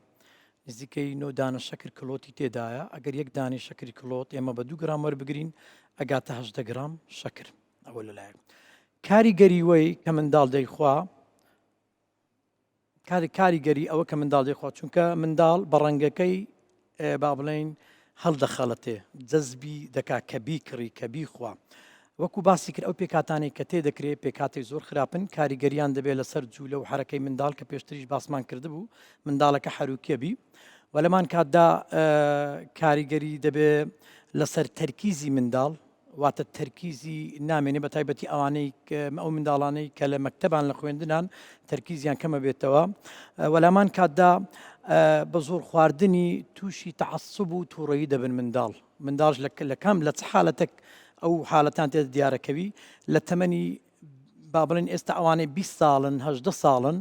نزیکەی نۆ دانە شەکر کلۆتی تێدایە ئەگەر یەک دانەی شەکری کلۆت ئێمە بە دوو گرام وەربگرین ئەگاتە هەشدە گرام شەکر ئەوە لەلایەک کاریگەری وەی کە منداڵ دەیخوا کاری کاریگەری ئەوە کە منداڵ دەیخوا چونکە منداڵ بە ڕەنگەکەی با بڵێین هەڵدەخەڵەتێ جەزبی دەکا کە بیکڕی کە بیخوا وەکو باسی کرد ئەو پێکاتانەی کە تێ دەکرێت پێکاتی زۆر خراپن کاریگەریان دەبێت لەسەر جوولە و حرەکەی منداڵ کە پێشتریش باسمان کردبوو منداڵەکە حەروکیە بی و لەمان کاتدا کاریگەری دەبێ لەسەر تەرکیزی منداڵ واتە تەرکیزی نامێنێ بە تایبەتی ئەوانەی ئەو منداڵانەی کە لە مەکتەبان لە خوێندنان تەرکیزیان کەمە بێتەوە وەلامان کاتدا. بە زۆر خواردنی تووشی تەعەسوب و تووڕەیی دەبن منداڵ منداڵش لە کام لە چ حالەتێک ئەو حالەتان تێ دیارەکەوی لە تەمەنی با بڵێن ئێستا ئەوانەی 20 ساڵن هەژدە ساڵن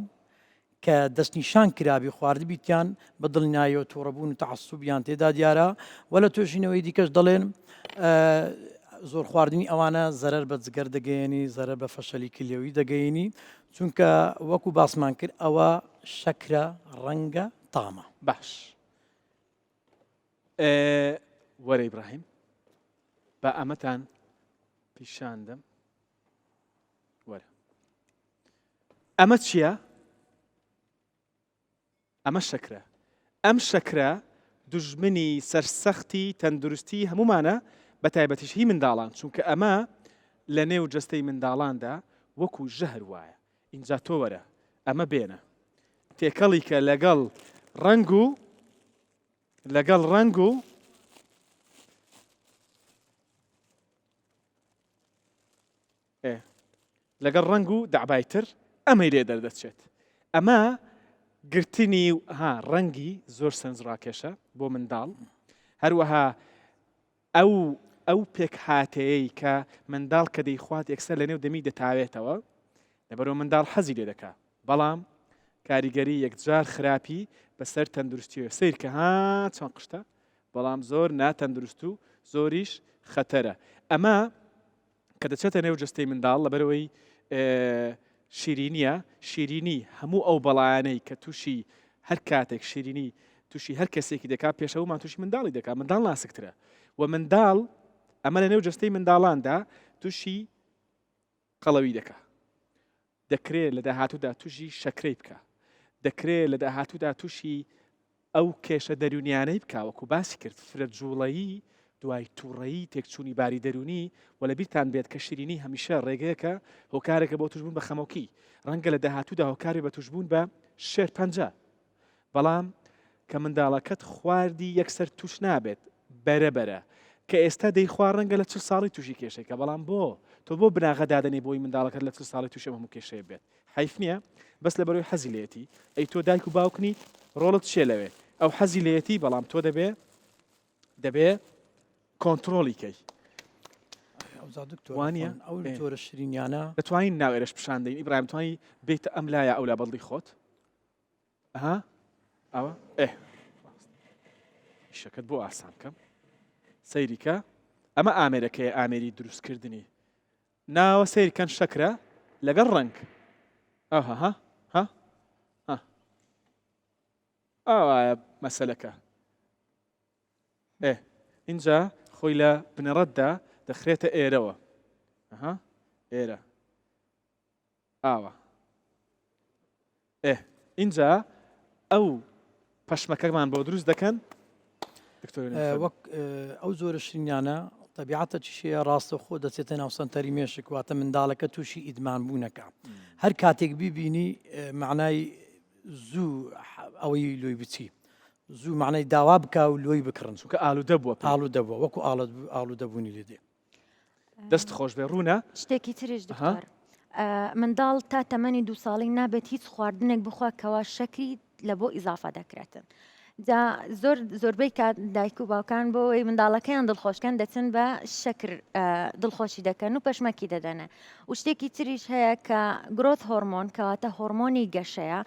کە دەستنیشان کرابی خواردبیتیان بە دڵنیایەوە توڕەبوون و تەعەسوبیان تێدا دیارە و لە توێژینەوەی دیکەش دەڵێن زۆر خواردنی ئەوانە زەرەر بە جگەر دەگەیەنی زەرەر بە فەشەلی کلیەوی دەگەینی چونکە وەکو باسمان کرد ئەوە شەکرە ڕەنگە تامە. باش وەرە ئیبراهیم با ئەمەتان پیشان دەم وەرە ئەمە چییە؟ ئەمە شەکرە. ئەم شەکرە دوژمنی سەرسەختی تەندروستی هەموومانە بە تایبەتیش هی منداڵان چونکە ئەمە لە نێو جەستەی منداڵاندا وەکو ژەهر وایە ئینجا تۆ وەرە ئەمە بێنە تێکەڵی کە لەگەڵ ڕەنگ و لەگەڵ ڕەنگ و ئێ لەگەڵ ڕەنگ و دەعبای تر ئەمەی لێ دەردەچێت. ئەمە گرتنی و ها ڕەنگی زۆر سەرنجڕاکێشە بۆ منداڵ. هەروەها ئەو ئەو پێکهاتەیەی کە منداڵ کە دەیخوات یەکسەر لەنێو دەمی دەتاوێتەوە، لەبەرئەوە منداڵ حەزی لێ دەکا. بەڵام کاریگەری یەکجار خراپی بەسەر تەندروستیەوە سەیرکە ها چۆن قشتە بەڵام زۆر ناتەندروست و زۆریش خەتەرە ئەمە کە دەچێتە نێو جەستەی منداڵ لەبەرئەوەی شیرینیە شیرینی هەموو ئەو بەڵایانەی کە تووشی هەر کاتێک شیرینی تووشی هەر کەسێکی دەکات پێشەوەمان تووشی منداڵی دەکات منداڵ ناسکترە و منداڵ ئەمە لە نێو جەستەی منداڵاندا تووشی قەڵەوی دەکا دەکرێ لە داهاتوودا تووشی شەکرەی بکا دەکرێ لە داهاتوودا تووشی ئەو کێشە دەروونیانەی بکا وەکو باسی کرد فرە جوڵەیی دوای توڕەیی تێکچوونی باری دەروونی و لە بیرتان بێت کە شیرینی هەمیشە ڕێگەیەکە هۆکارێکە بۆ توشبوون بە خەمۆکی ڕەنگە لە داهاتوودا هۆکارێ بە توشبوون بە شێرپەنجە بەڵام کە منداڵەکەت خواردی یەکسەر توش نابێت بەرە بەرە کە ئێستا دەیخوا ڕەنگە لە چل ساڵی توشی کێشەی کە بەڵام بۆ تۆ بۆ بناغە دادەنێی بۆی منداڵەکەت لە چل ساڵی توشی ئەم هەموو کێشەیە بێت حەیف نییە بەس لەبەرەوەی حەزی لێیەتی ئەی تۆ دایک و باوک نیت ڕۆڵت چیە لەوێ ئەو حەزی لێیەتی بەڵام تۆ دەبێ دەبێ کۆنتڕۆڵی کەی وانە ئەو جۆرە شرینیانە دەتوانین ناو ئێرەش پیشان دەین ئیبراهیم توانی بێتە ئەم لایە ئەولا بەڵی خۆت ئەها ئەوە ئێ ئیشەکەت بۆ ئاسان کەم سەیریکە ئەمە ئامێرەکەی ئامێری دروستکردنی ناوە سەیرکەن شەکرە لەگەڵ ڕەنگ ئەوها ها ها ها ئاوایە مەسەلەکە ئێ اینجا خۆی لە بنەڕەتدا دەخرێتە ئێرەوە ئەها ئێرە ئاوا ئێ ئینجا ئەو پەشمەکەمان بۆ دروست دەکەن وەک ئەو جۆرە شرینانە تەبیعەتە چیشەیە ڕاستەخۆ دەچێتە ناو سەنتەری مێشک واتە منداڵەکە تووشی ئیدمان بوونەکە هەر کاتێک بیبینی معنای زوو ئەوەی لۆی بچی زوو معنای داوا بکە و لۆی بکڕن چونکە ئالوودە بووە ئالوودە بووە وەکو ئاڵوودەبوونی لێ دێ دەست خۆش بێ ڕوونە. شتێکی تریش دکتۆر منداڵ تا تەمەنی دوو ساڵی نابێت هیچ خواردنێک بخوا کەوا شەکری لە بۆ ئیزافە دەکرێتن. جا زۆر زۆربەی کات دایک و باوکان بۆ ئەوەی منداڵەکەیان دڵخۆشکەن دەچن بە شەکر دڵخۆشی دەکەن و پەشمەکی دەدەنە و شتێکی تریش هەیە کە growth hormone کەواتە هۆرمۆنی گەشەیە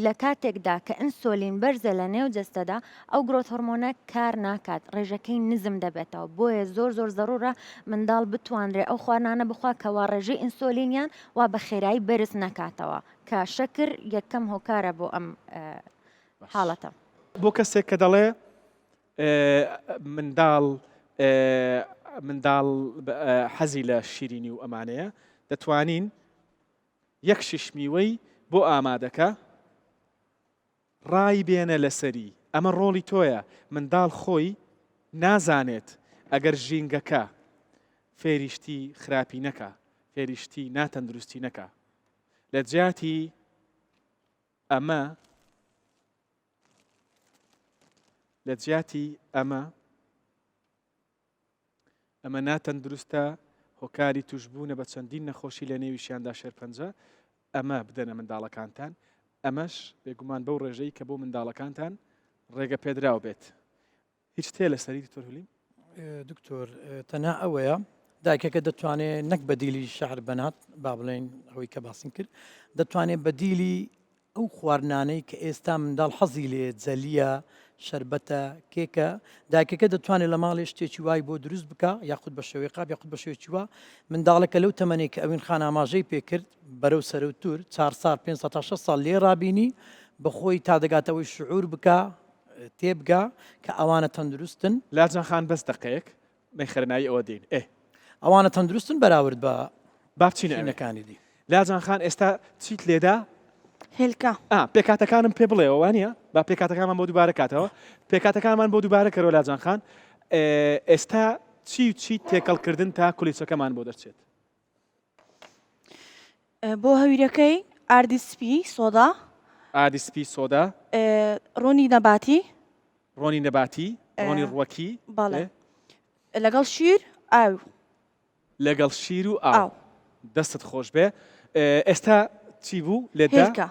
لە کاتێکدا کە ئینسۆلین بەرزە لە نێو جەستەدا ئەو growth hormone ە کار ناکات ڕێژەکەی نزم دەبێتەوە بۆیە زۆر زۆر زەڕورە منداڵ بتوانرێ ئەو خواردنانە بخوا کەوا ڕێژەی ئینسۆلینیان وا بە خێرایی بەرز نەکاتەوە کە شەکر یەکەم هۆکارە بۆ ئەم حاڵەتە. بۆ کەسێک کە دەڵێ منداڵ منداڵ حەزی لە شیرینی و ئەمانەیە دەتوانین یەک شیش میوەی بۆ ئامادەکە ڕای بێنە لەسەری ئەمە ڕۆڵی تۆیە منداڵ خۆی نازانێت ئەگەر ژینگەکە فێری شتی خراپی نەکا فێری شتی ناتەندروستی نەکا لە جیاتی ئەمە لە جیاتی ئەمە ئەمە ناتەندروستە، هۆکاری توشبوونە بە چەندین نەخۆشی لە نێویشیاندا شێرپەنجە، ئەمە بدەنە منداڵەکانتان. ئەمەش بێگومان بەو ڕێژەی کە بۆ منداڵەکانتان ڕێگە پێدراو بێت. هیچ تێ لەسەری دکتۆر هولیم؟ دکتۆر تەنها ئەوەیە دایکەکە دەتوانێت نەک بەدیلی شەعر بەنات با بڵێن ئەوەی کە باسم کرد دەتوانێت بەدیلی ئەو خواردنانەی کە ئێستا منداڵ حەزی لێ جەلیە شربەتە کێکە دایکەکە دەتوانێت لە ماڵێ شتێکی وای بۆ دروست بکە یاخود بە شێوەی قاب یاخود بە شێوەیەکی وا منداڵەکە لەو تەمەنێک کە ئەوین خان ئاماژەی پێکرد بەرەو سەرەوتور چار سال پێ تا 6 ساڵ لێ ڕابینی بەخۆی تا دەگاتەوەی شعور بکە تێبگا کە ئەوانە تەندروستن. لاجان خان بەس دەقەیەک مەیخەرە ناوی ئەوە دێین ئێ. ئەوانە تەندروستن بەراورد بە با بچینە ئەوێ. شینەکانی دی. لاجان خان ئێستا چیت لێدا؟ هێلکە. ئا پێکهاتەکانم پێ بڵێوە وانیە؟ با پێکهاتەکانمان بۆ دووبارە کاتەوە. پێکهاتەکانمان بۆ دووبارە کەرەوە لاجان خان. ئێستا چی و چی تێکەڵ کردن تا کولیچەکەمان بۆ دەرچێت؟ بۆ هەویرەکەی ئاردی سپی سۆدا. ئاردی سپی سۆدا. ڕۆنی نەباتی. ڕۆنی نەباتی ڕۆنی ڕوەکی. بەڵێ لەگەڵ شیر ئاو. لەگەڵ شیر و ئاو. دەستت خۆش بێ ئێستا چی بوو لێتدا؟ هێلکە.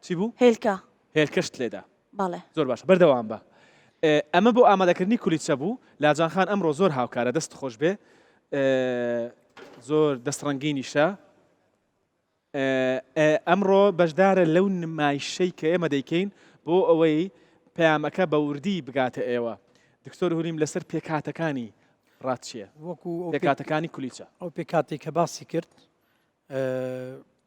چی بوو؟ هێلکە. هێلکەشت لێدا. بەڵێ. زۆر باشە بەردەوام بە. ئەمە بۆ ئامادەکردنی کولیچە بوو لاجان خان ئەمڕۆ زۆر هاوکارە دەست خۆش بێ زۆر دەست ڕەنگینیشە ئەمڕۆ بەشدارە لەو نمایشەی کە ئێمە دەیکەین بۆ ئەوەی پەیامەکە بە وردی بگاتە ئێوە دکتۆر هوریم لەسەر پێکهاتەکانی ڕات چییە وەکو پێکهاتەکانی کولیچە ئەو پێکهاتەی کە باسی کرد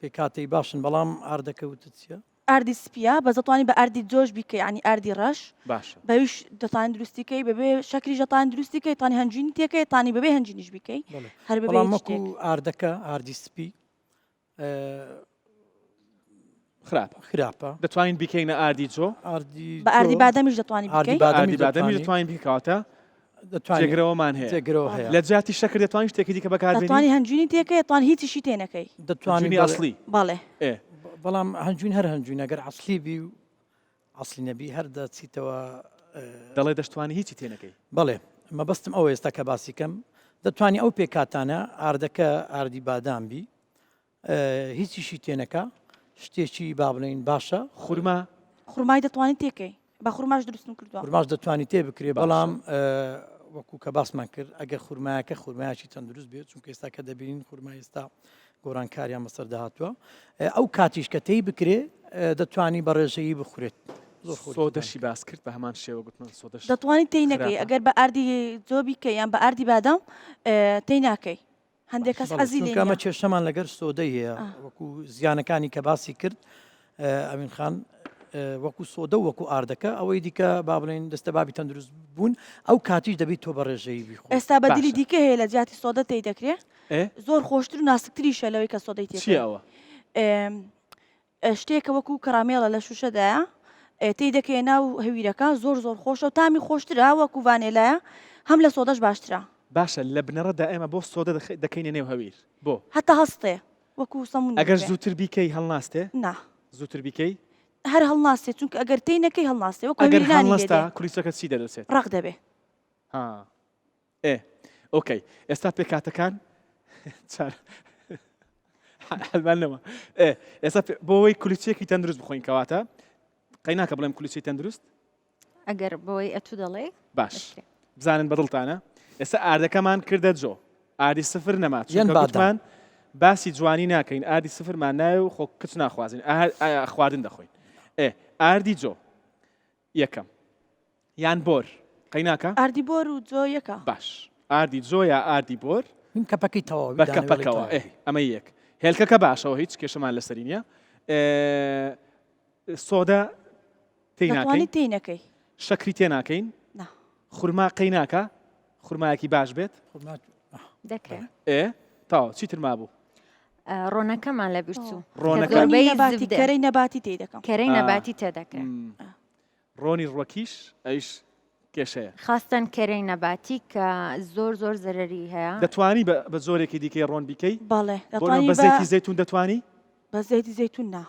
پێکهاتەی باشن بەڵام ئاردەکە وتت چیە؟ ئاردی سپیە بەس دەتوانی بە ئاردی جۆش بیکەی یانی ئاردی ڕەش باشە بەویش دەتوانی دروستی کەی بەبێ شەکریش دەتوانی دروستی کەی تانی هەنجوینی تێکەی تانی بەبێ هەنجینیش بیکەی بەڵێ هەر بەبێ بەڵام هیچ وەکو شتێک ئاردەکە ئاردی سپی خراپە خراپە دەتوانین بیکەینە ئاردی جۆ ئاردی بە ئاردی جۆ بادەمیش دەتوانی ئاردی بیکەی بادەمیش ئاردی بادەمیش دەتوانی دەتوانین بیکەواتە دەتوانی جێگرەوەمان هەیە جێگرەوە هەیە لە جیاتی شەکر دەتوانین شتێکی دیکە بەکاربێنین دەتوانی هەنجوینی تێکەی دەتوانی هیچیشی تێ نەکەی دەتوانی هەنجوینی بەڵێ ئەسڵی بەڵێ ئێ بەڵام هەنجوین هەر هەنجوین ئەگەر عەسلی بی و عەسلی نەبی هەر دەچیتەوە دەڵێ دەشتوانی هیچی تێ نەکەی. بەڵێ مەبەستم ئەوە ئێستا کە باسی کەم دەتوانی ئەو پێکهاتانە ئاردەکە ئاردی بادام بی هیچیشی تێنەکا شتێکی با بڵێین باشە. خورما؟ خورمای دەتوانی تێکەی بە خورماش دروستم کردووە. خورماش دەتوانی تێ بکرێ بەڵام وەکو کە باسمان کرد ئەگەر خورمایەکە خورمایەکی تەندروست بێت چونکە ئێستا کە دەبینین خورما ئێستا گۆڕانکاریان بەسەردا هاتووە ئەو کاتیش کە تێی بکرێ دەتوانی بە ڕێژەیی بخورێت. سۆدەشی باس کرد بە هەمان شێوە گوتمان سۆدەش دەتوانی تێی نەکەی ئەگەر بە ئاردی جۆ بیکەی یان بە ئاردی بادام تێی ناکەی. هەندێک کەس حەزی لێ چونکە ئەمە کێشەمان لەگەر سۆدەی هەیە وەکو زیانەکانی کە باسی کرد ئەمین خان وەکو سۆدە و وەکو ئاردەکە ئەوەی دیکە با بڵێن دەستە بابی تەندروست بوون ئەو کاتیش دەبیت تۆ بە ڕێژەیی بیخۆ ئێستا بەدیلی دیکە هەیە لە جیاتی سۆدە تێی دەکرێ زۆر خۆشتر و ناسکتریشە لەوەی کە سۆدەی تێ چییە ئەوە؟ شتێکە وەکو کەڕامێڵە لە شوشەدایە تێی دەکەیە ناو هەویرەکە زۆر زۆر خۆشە و تامی خۆشترە وەکو ڤانێلایە هەم لە سۆدەش باشترە. باشە لە بنەڕەتدا ئێمە بۆ سۆدە دەکەینە نێو هەویر بۆ؟ هەتا هەستێ وەکو سەمونی ئەگەر زووتر بیکەی هەڵناستێ؟ نا. زووتر بیکەی؟ هەر هەڵناستێ چونکە ئەگەر تێی نەکەی هەڵناستێ وەکو ئەگەر هەویری نانی لێ هەڵنەستا دێ. کولیچەکە چی دەردەچێت؟ ڕەق دەبێ. ها ئێ okay ئێستا پێکهاتەکان چار حلمان نەما ئێ ئێستا بۆ ئەوەی کولیچەیەکی تەندروست بخۆین کەواتە قەیناکە بڵێم کولیچەی تەندروست ئەگەر بەوەی ئەتو دەڵێ باش بزانن بەدڵتانە ئێستا ئاردەکەمان کردە جۆ ئاردی سفر نەما چونکە گوتمان باسی جوانی ناکەین ئاردی سفرمان ناوێ و خۆ کچ ناخوازین خواردن دەخۆین ئێ ئاردی جۆ یەکەم یان بۆر قەیناکە؟ ئاردی بۆر و جۆ یەکە. باش ئاردی جۆ یا ئاردی بۆر؟ من کەپەکەی تەواوی بە کەپەکەوە ئێ ئەمە یەک هێلکەکە باشەوە هیچ کێشەمان لەسەری نییە سۆدە تێی ناکەین تێی نەکەی شەکری تێ ناکەین خورما قەی ناکە خورمایەکی باش بێت دەکرێت ئێ تاو چیتر مابوو ڕۆنەکەمان لە بیرچوو ڕۆنەکە کەرەی نەباتی تێ دەکەم کەرەی نەباتی تێ دەکرێت ڕۆنی ڕوەکیش ئەویش کێشەیە. خاستەن کەرەی نەباتی کە زۆر زۆر زەرەری هەیە. دەتوانی بە جۆرێکی دیکەی ڕۆن بیکەی؟ بەڵێ بۆ نموونە دەتوانی بە بە زەیتی زەیتوون دەتوانی؟ بە زەیتی زەیتوون نا.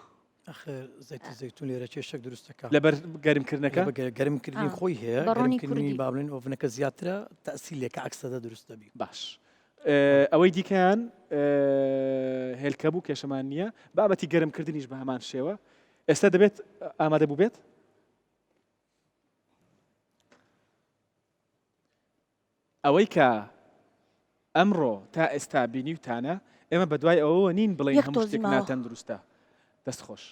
ئەخر زەیتی زەیتوون لێرە کێشەک دروست دەکا. لەبەر گەرمکردنەکە؟ لەبەر گەرمکردنی ئا، خۆی هەیە، بە ڕۆنی گەرمکردنی کوردی. با بڵێین oven ەکە زیاترە تەئسیر لێکە ئەکسەدە دروست دەبی. باش ئەوەی دیکەیان هێلکە بوو کێشەمان نییە بابەتی گەرمکردنیش بە هەمان شێوە. ئێستا دەبێت ئامادە بوو بێت؟ ئەوەی کە ئەمڕۆ تا ئێستا بینیوتانە ئێمە بەدوای ئەوەوە نین بڵێین یەک هەموو تۆزی شتێک ماوە. ناتەندروستە. دەست خۆش.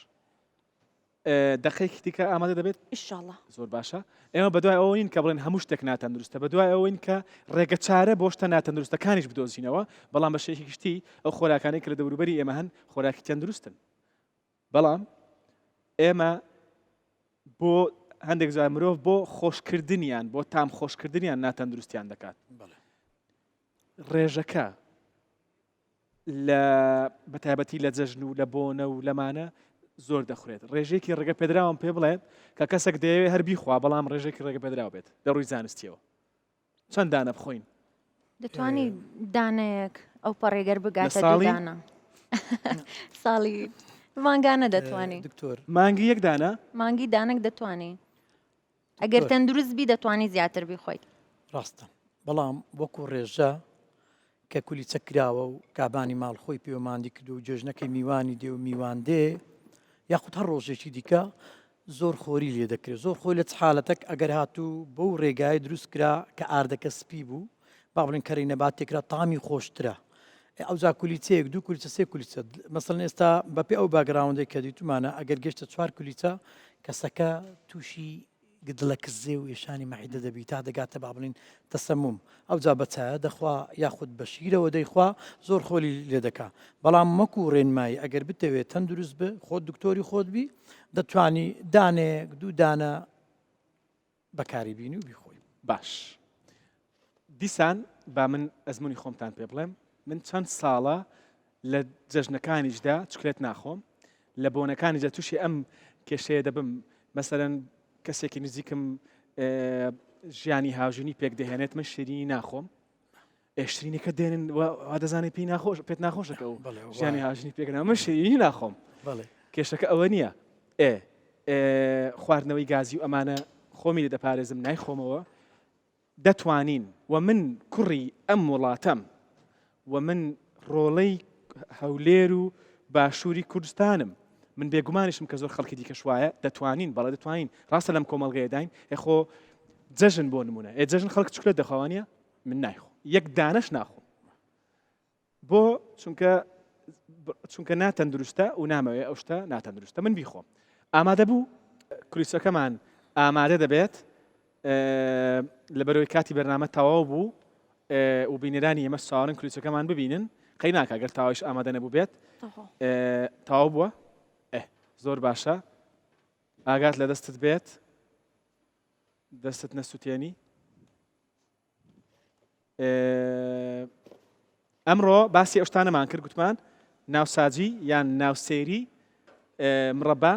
دەقەیەکی دیکە ئامادە دەبێت؟ ئیشاڵڵا. زۆر باشە. ئێمە بەدوای ئەوە نین کە بڵێن هەموو شتێک ناتەندروستە، بەدوای ئەوەین کە ڕێگەچارە بۆ شتە ناتەندروستەکانیش بدۆزینەوە، بەڵام بە شێوەیەکی گشتی ئەو خۆراکانەی کە لە دەوروبەری ئێمە هەن خۆراکی تەندروستن. بەڵام ئێمە بۆ هەندێک جار مرۆڤ بۆ خۆشکردنیان بۆ تام خۆشکردنیان ناتەندروستیان دەکات. ڕێژەکە لە بەتایبەتی لە جەژن و لە بۆنە و لەمانە زۆر دەخورێت ڕێژەیەکی ڕێگە پێدراوم پێ بڵێن کە کەسێک دەیەوێت هەر بیخوا بەڵام ڕێژێکی ڕێگە پێدراو بێت لە ڕووی زانستیەوە چەند دانە بخۆین؟ دەتوانی دانەیەک ئەو پەڕێگەر بگاتە ساڵی؟ دانە ساڵی مانگانە دەتوانی دکتۆر مانگی یەک دانە مانگی دانک دەتوانی ئەگەر تەندروست بی دەتوانی زیاتر بیخۆیت. ڕاستە بەڵام وەکو ڕێژە کە کولیچە کراوە و کابانی ماڵ خۆی پێوە ماندی کردو و جێژنەکەی میوانی دێ و میوان دێ یاخود هەر ڕۆژێکی دیکە زۆر خۆری لێ دەکرێت زۆر خۆی لە چ حالەتەک ئەگەر هاتوو بەو ڕێگای دروست کرا کە ئاردەکە سپی بوو با بڵێن کەری نەبات تێکرا تامی خۆشترە ئەوجا کولیچەیەک دوو کولیچە سێ کولیچە مەسەلەن ئێستا بەپێ ئەو background ەی کە دیتومانە ئەگەر گەشتە چوار کولیچە کەسەکە تووشی دڵە کزێ و ئێشانی مەعیدە دەبی تا دەگاتە با بڵین تەسەموم ئەوجا بە چایە دەخوا یاخود بە شیرەوە دەیخوا زۆر خۆلی لێ دەکا بەڵام وەکو ڕێنمایی ئەگەر بتەوێت تەندروست بێ خۆت دکتۆری خۆت بی دەتوانی دانەیەک دوو دانە بەکاری بینی و بیخۆی. باش دیسان با من ئەزمونی خۆمتان پێ بڵێم من چەند ساڵە لە جەژنەکانیشدا چکلێت ناخۆم لە بۆنەکانیشدا تووشی ئەم کێشەیە دەبم مەسەرەن کەسێکی نزیکم ژیانی هاوژینی پێک دەهێنێت من شیرینی ناخۆم ئێشترینەکە دێنن وا دەزانێت پێی ناخۆش پێت ناخۆشەکە و ژیانی هاژنی پێکنا من شیرینی ناخۆم کێشەکە ئەوە نییە ئێ خواردنەوەی گازی و ئەمانە خۆمی لێ دەپارێزم نایخۆمەوە دەتوانین و من کوڕی ئەم وڵاتەم و من ڕۆڵەی هەولێر و باشووری کوردستانم من بێگومانیشم کە زۆر خەڵکی دیکەش وایە دەتوانین بەڵێ دەتوانین ڕاستە لەم کۆمەڵگەیەداین ئێخۆ جەژن بۆ نمونە ئێ جەژن خەڵک چکلێت دەخواوانە من نایخۆم یەک دانەش ناخۆم بۆ چونکە چونکە ناتەندروستە و نامەوێ ئەو شتە ناتەندروستە من بیخۆم ئامادە بوو کلیسەکەمان ئامادە دەبێت لەبەرەوەی کاتی بەرنامە تەواو بوو و بینەرانی ئێمە ساڵن کلیسەکەمان ببینن قەی ناکە گەر تاوایش ئامادە نەبوو بێت تەواو بووە زۆر باشە ئاگات لە دەستت بێت دەستت نەسووتێنی ئەمڕۆ باسی ئەو شتانەمان کرد گوتمان ناوساجی یان ناوسێری مڕەبا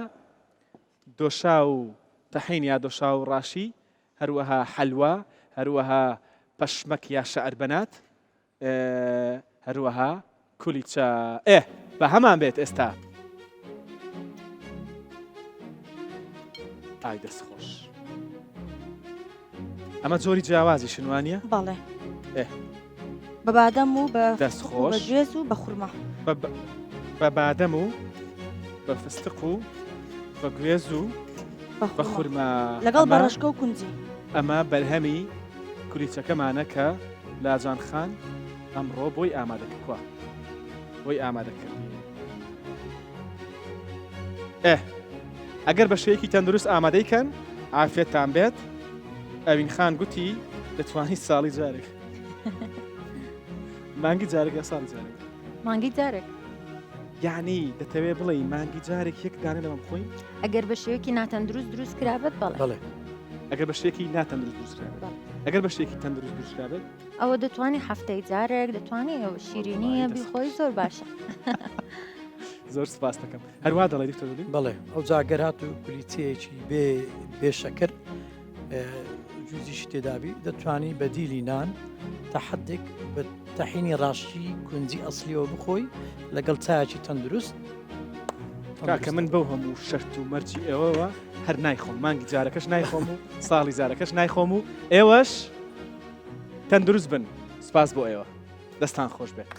دۆشا و تەحین یا دۆشا و ڕاشی هەروەها حەلوا هەروەها پەشمەک یا شەعربەنات هەروەها کولیچە ئێ بە هەمان بێت ئێستا. ئای دەست خۆش ئەمە جۆری جیاوازی شنوانە بەڵێ بە بادەم و بە دەست خۆش بە گوێز و بە خورما بە بادەم و بە فستق و بە گوێز و بە خورما لەگەڵ بەڕشکە و کونجی ئەمە بەرهەمی کولیچەکەمانە کە لاجان خان ئەمڕۆ بۆی ئامادە کرد کوا بۆی ئامادە کردی ئێ ئەگەر بە شێوەیەکی تەندروست ئامادەی کەن عافیەتتان بێت ئەوین خان گوتی دەتوانی ساڵی جارێک مانگی جارێک یا ساڵی جارێک مانگی جارێک یعنی دەتەوێ بڵێ مانگی جارێک یەک دانە لەمە بخۆین ئەگەر بە شێوەیەکی ناتەندروست دروست کرابێت بەڵێ بەڵێ ئەگەر بە شتێکی ناتەندروست دروست کرابێت ئەگەر بە شتێکی تەندروست دروست کرابێت ئەوە دەتوانی هەفتەی جارێک دەتوانی ئەو شیرینیە بیخۆی زۆر باشە. زۆر سپاس دەکەم هەروە دەڵێ دکتۆر بەڵێ ئەو جاگەر هات و کولیچەیەکی بێ بێ شەکر جوزیشی تێدابی دەتوانی بەدیلی نان تا حدێک بە تەحینی ڕاشی کونجی ئەسلیەوە بخۆی لەگەڵ چایەکی تەندروست کاکە من بەو هەموو شەرت و مەرجی ئێوەوە هەر نایخۆم مانگی جارەکەش نایخۆم و ساڵی جارەکەش نایخۆم و ئێوەش تەندروست بن سپاس بۆ ئێوە دەستان خۆش بێت.